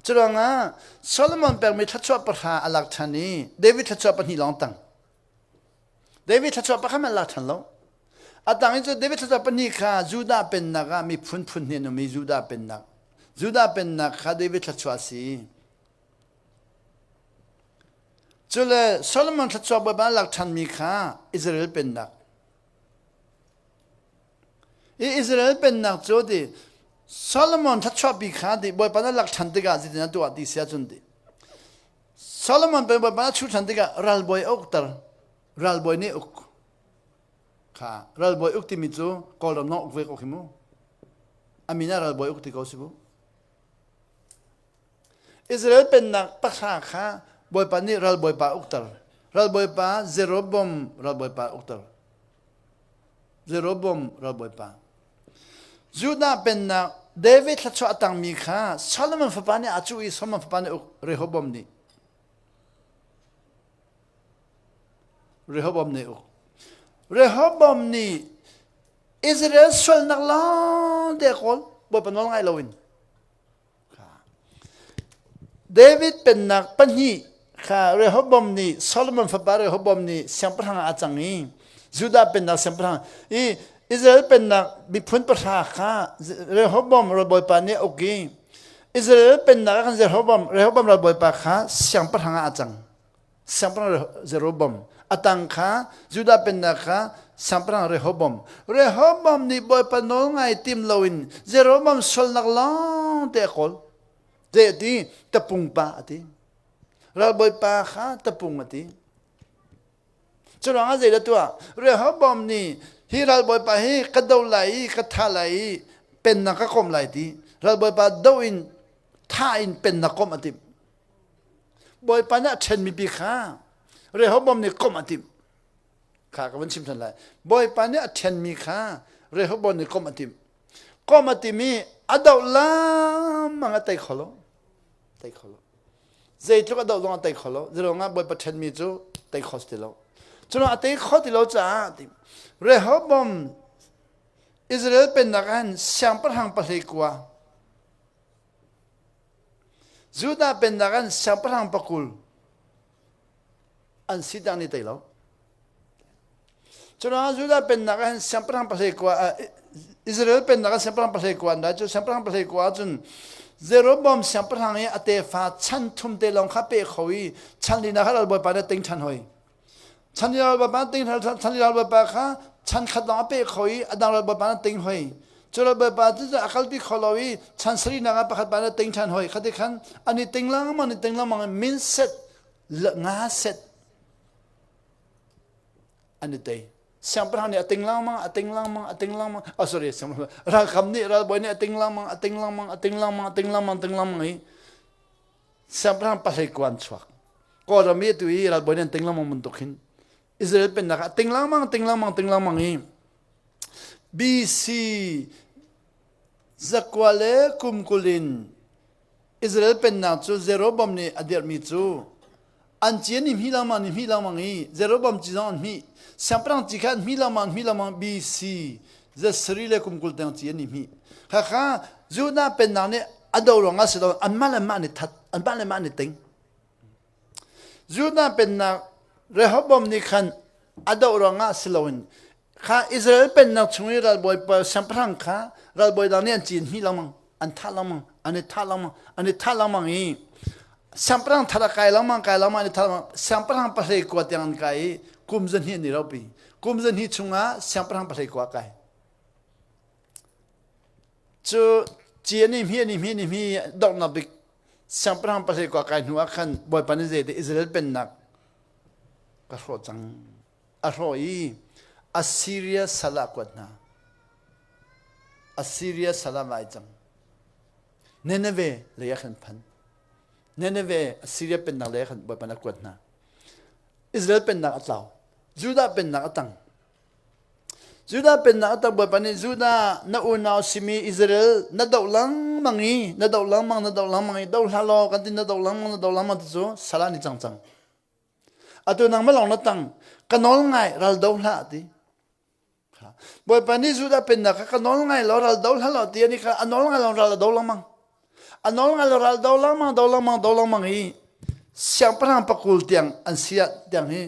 Curuangah Solomon pekmi thluachuah pahra a lak ṭhan i David thluachuah pahnih lawng tang. David thluachuah pakhat hmanh lak ṭhan lo. A tang i cu David thluachuah pahnih kha Judah pennak ah miphun phun hnih an um i Judah pennak. Judah pennak kha David thluachuah a si. Cule Solomon thluachuah Bawipa a lak ṭhanmi kha Israel pennak. I Israel pennak cu ti Solomon thluachuahpi kha ti Bawipa na lak ṭhan tikah zeitin a tuah ti si ahcun ti Solomon pen Bawipa na chuh ṭhan tikah ralbawi a ukter ralbawi nih uk kha ralbawi uk timi cu Kawlram zong uk ve ko khi mu a min ah ralbawi uk ti ko si bu Israel pennak pahra kha Bawipa nih ralbawipa ukter ralbawipa Jeroboam ralbawipa ukter Jeroboam ralbawipa. Judah pennak David thluachuah a tangmi kha Solomon fapa nih a cuh i Solomon fapa nih uk Rehoboam nih Rehoboam nih uk Rehoboam nih Israel sualnak lawng te a kawl Bawipa nawl ngai loin David pennak pahnih kha Rehoboam nih Solomon fapa Rehoboam nih siangpahrang ah a cang i Judah pennak siangpahrang i Israel pennak miphun pahra kha Rehoboam ralbawipa nih a uk i Israel pennak ah khan Rehoboam Rehoboam ralbawipa kha siangpahrang ah a cang. Siangpahrang Jeroboam a tang kha Judah pennak kha Siangpahrang Rehoboam Rehoboam nih Bawipa nawl ngai tim loin Jeroboam sualnak lawng te a kawl zei a ti tapung pa a ti ralbawipa kha tapung a ti Curuangah zeidah tuah Rehoboam nih hi ralbawipa hi ka do lai i ka thah lai i pennak ka komh lai ti ralbawipa do in thah in pennak komh a timh Bawipa nih a ṭhenmi pi kha Rehoboam nih komh a timh. Kha ka van chim ṭhan lai. Bawipa nih a ṭhenmi kha Rehoboam nih komh a timh. Komh a timh i a doh lamang a tei kho lo. Tei kho lo. Zeitluk a doh zong a tei kho lo. Zeiruangah Bawipa ṭhenmi cu tei kho si ti lo. Curuangah a tei kho ti lo caah Rehoboam Israel pennak ah hin siangpahrang pahlei kua Judah pennak an siangpahrang pakul an si dang ni tei lo. Curuangah Judah pennak ah hin siangpahrang pahlei kua Israel pennak ah siangpahrang pahlei kua an da cu siangpahrang pahlei kua ahcun. Jeroboam siangpahrang i a tefa chan thum te lawng kha pe kho i chan lina kha ralbawipa nih a ting ṭhan hoi. Chan li ralbawipa ting chan li ralbawipa kha chan khat lawng a pe kho i a dang ralbawipa nih a ting hoi. Cu ralbawipa cu a kalpi kho lo i chan sarihnak ah pakhat pa nih a ting ṭhan hoi. Khati khan an i ting lengmang an i ting lengmang i min set nga set an i tei. Siangpahrang nih a ting lengmang, a ting lengmang, a ting lengmang. Oh sorry, ralkap nih ralbawi nih a ting lengmang, a ting lengmang, a ting lengmang, a ting lengmang, ting lengmang i siangpahrang pahlei kuan chuak. Kawlram i atu i ralbawi nih an ting lengmang bantuk hin Israel pennak ah ting lengmang, ting lengmang, ting lengmang i BC zakua le kum kul in Israel pennak cu Jeroboam nih a dirhmi cu an ci an i hmi lengmang ni hmi lengmang i Jeroboam ci zong an hmih siangpahrang ci kha an hmi lengmang hmi lengmang BC zasarih le kum 20 tiang ci an i hmih khakha Judah pennak nih a do ruangah si lo anmah le anmah an i that anmah le anmah an i ting Judah pennak Rehoboam nih khan a doh ruangah si loin kha Israel pennak chung i ralbawi pawl siangpahrang kha ralbawi dang nih an cin hmi lengmang an thah lengmang an i thah lengmang an i thah lengmang i siangpahrang thar a kai lengmang kai lengmang an i thah lengmang siangpahrang pahlei kua tiang an kai i kum zahnih an i ropi kum zahnih chungah siangpahrang pahlei kua kai cu ci an i hmi an i hmi an i hmi donghnak bik siangpahrang pahlei kua kai hnu ah khan Bawipa nih zei Israel pennak ka hrawh cang a hrawh i Assyria sal ah kuat hna. Assyria sal ah vai cang. Nineveh lei ah khan phan. Nineveh Assyria pennak lei ah khan Bawipa nih a kuat hna. Israel pennak a tlau. Judah pennak a tang. Judah pennak a tang Bawipa nih Judah na unau simi Israel na doh lengmang i na doh lengmang na doh lengmang i doh hlah law kan ti na doh lengmang na doh lengmang ti cu sal ah ni cang cang. Atu nangmah lawng na tang ka nawl ngai ral do hlah ti. Bawipa nih Judah pennak kha ka nawl ngai law ral do hlah law ti ani kha a nawl ngai law ral a do lengmang. A nawl ngai law ral do lengmang do lengmang do lengmang i siangpahrang pakul tiang an si ah tiang hi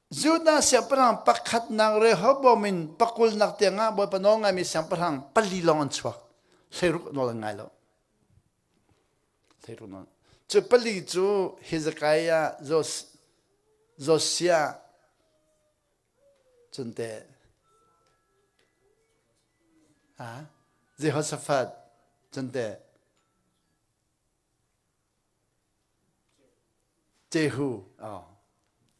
Judah siangpahrang pakhatnak Rehoboam in pakulnak tiangah Bawipa nawl ngaimi siangpahrang pali lawng an chuak. Hleiruk nawl an ngai lo. Hleiruk nawl. Cu pali cu Hezekiah, Jos, Josiah, cun te ah Jehoshaphat, cun te Jehu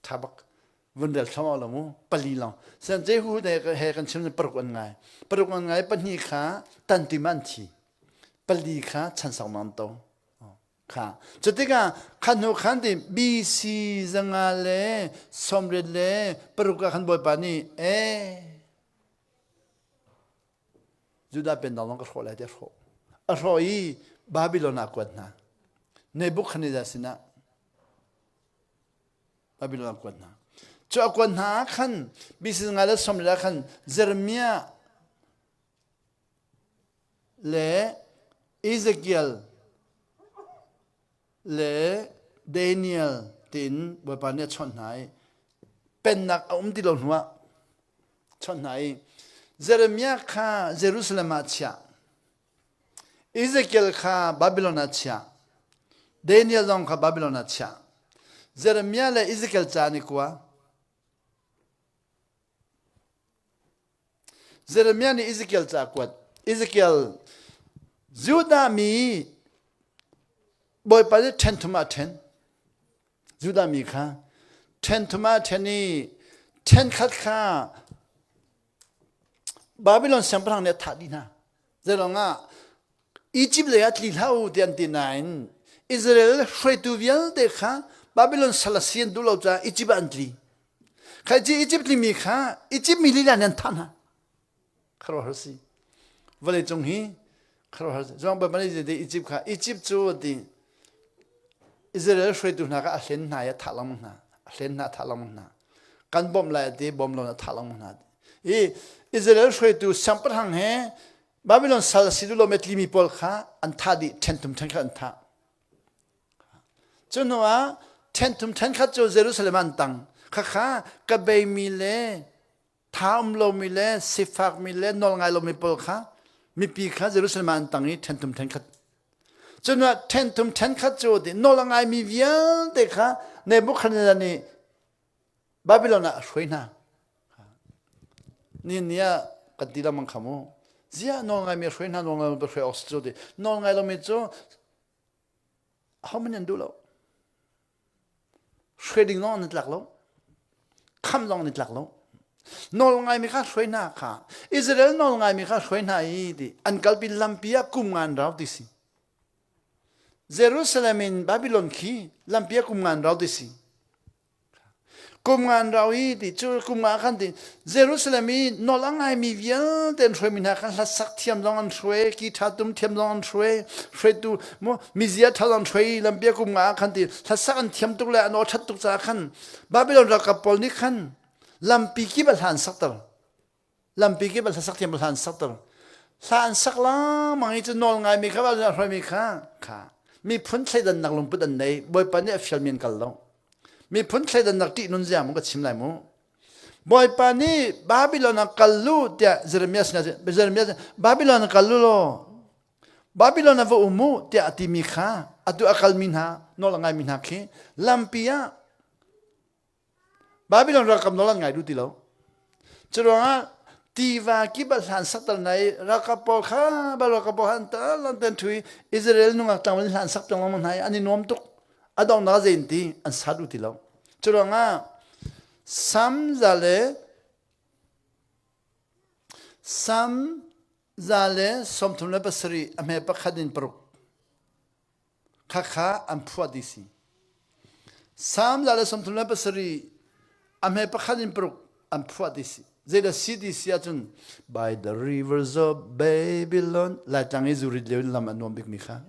ṭha bak vun rel thluahmah lo mu pali lawng sen Jehu he kan chim paruk an ngai paruk an ngai pahnih kha tantim an thi pali kha chansang an to kha cutikah khan hnu khan ti BC zanga le sawmriat le paruk ah khan bawipa nih eh Judah pennak zong ka hrawh lai ti a hrawh. A hrawh i Babylon ah kuat hna. Nebuchadnezzar sinah Babylon ah kuat hna. Cu a kuat hna ah khan BC nga le som le khan Jeremiah le Ezekiel le Daniel tiin Bawipa nih a chawnh hna i pennak a um ti lo hnuah chawnh hna i Jeremiah kha Jerusalem ah chiah Ezekiel kha Babylon ah chiah Daniel zong kha Babylon ah chiah Jeremiah le Ezekiel ca an i kua Jeremiah nih Ezekiel ca a kuat. Ezekiel Judah mi Bawipa nih ṭhen thum ah ṭhen. Judah mi kha ṭhen thum ah ṭhen i ṭhenkhat kha Babylon siangpahrang nih a thah dih hna. Zeiruang ah Egypt lei ah tli hlah u ti an ti nain Israel hruaitu vialte kha Babylon sal a si an duh lo caah Egypt ah an tli. Khai ci Egypt tlimi kha Egypt mi lila nih an thah hna. Khuaruahhar si. Vawlei cung hi khuaruahhar si. Zong Baibal nih zei Egypt kha Egypt cu ti Israel hruaitu hna kha a hlen hna i a thah lengmang hna. A hlen hna a thah lengmang hna. Kan bawmh lai a ti bawm lo a thah lengmang hna. I Israel hruaitu siangpahrang he Babylon sal a si duh lo mi tlimi pawl kha an thah dih ṭhen thum ṭhen khat an thah. Cu hnu ah ṭhen thum ṭhen khat cu Jerusalem ah an tang. Khakha ka beimi le tha um lomi le sifakmi le nawl ngai lomi pawl kha mipi kha Jerusalem ah an tang i ṭhen thum ṭhen khat. Cun ṭhen thum ṭhen khat cu ti nawl a ngaimi vialte kha Nebuchadnezzar nih Babylon ah a hruai hna. Ni ni ah kan ti lengmang kha mu. Ziah nawl ngaimi a hruai hna, nawl ngai lomi hruai awk si cu ti. Nawl ngai lomi cu ahohmanh an duh lo. Hruai ding zong an i tlak lo. Kham zong an i tlak lo. Nawl ngaimi kha hruai hna kha. Israel nawl ngaimi kha hruai hna i ti an kalpi lampi ah kum ngan rau ti si. Jerusalem in Babylon khi lampi ah kum ngan rau ti si. Kum ngan rau i ti cu kum nga khan ti Jerusalem i nawl a ngaimi vialte an hruaimi hna khan hlasak thiam zong an hruai, ki ṭha tum thiam zong an hruai, hruaitu mu mizia ṭha zong an hruai lampi kum nga khan ti hlasak an thiam tuk le an aw ṭhat tuk caah khan Babylon ralkap pawl nih khan lampi kip a hlan sakter. Lampi kip a hlasak thiam hla an sakter. Hla an sak lengmang i cu nawl ngaimi kha a hruaimi kha kha miphun thleidannak lungput an nei. Bawipa nih a fialmi an kal lo. Miphun thleidannak ṭih nun zia mu ka chim lai mu. Bawipa nih Babylon ah kal lu tiah Jeremiah sinah Jeremiah Babylon ah kal lu law Babylon ah va um u tiah a timi kha atu a kalmi hna nawl a ngaimi hna khi lampi ah Babylon ralkap nawl an ngai duh ti lo. Curuangah tiva kip ah hlan sakter na i ralkap pawl kha ralkap pawl kha an tal an ten ṭhu i Israel nungak tlangval in hlan sak piak lengmang hna i an i nuam tuk. A donghnak ah zei an ti? An sa duh ti lo. Curuangah Sam za le Sam 137 a hme pakhat in paruk Khakha an phuah dih si. Salm 137 a hme pakhat in paruk an phuah ti si. Zeidah si ti si ahcun by the rivers of Babylon Laitlang i zurit lio in lam a nuam bikmi kha.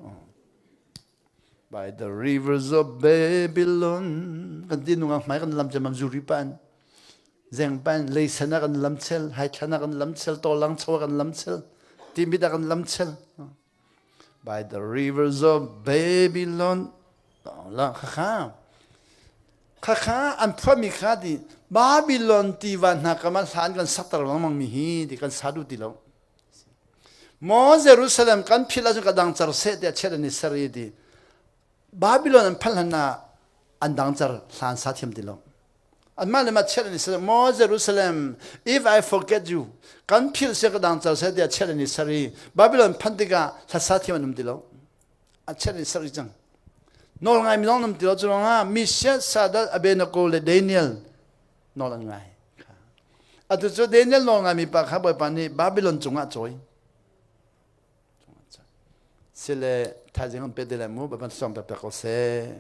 By the rivers of Babylon kan ti nungak hmai kan lam cemam zuri pa an zeng pan leisen ah kan lam chel haithlan ah kan lam chel tolang cho ah kan lam chel timit ah kan lam chel By the rivers of Babylon. La khakha. Khakha an phuahmi kha ti Babylon tiva hna kam ah hlan kan sakter lengmang mi hi ti kan sa duh ti lo. Maw Jerusalem kan philh ahcun ka dang car seh tiah chiat an i ser i ti. Babylon an phanh hlan ah an dang car hlan sa thiam ti lo. Anmah le mah chiat an i ser. Maw Jerusalem, if I forget you, kan philh sia ka dang car seh tiah chiat an i ser i Babylon phanh tikah hlasa thiam an um ti lo. A chiat an i ser i cang. Nawl ngai mi zong an um ti lo. Cu ruangah Meshach, Shadrach, Abednego le Daniel nawl an ngai. Atu cu Daniel nawl ngaimi pa kha Bawipa nih Babylon cungah a cawi. Sile thaizing an pe te lai mu, Bawipa sawm pek ko seh.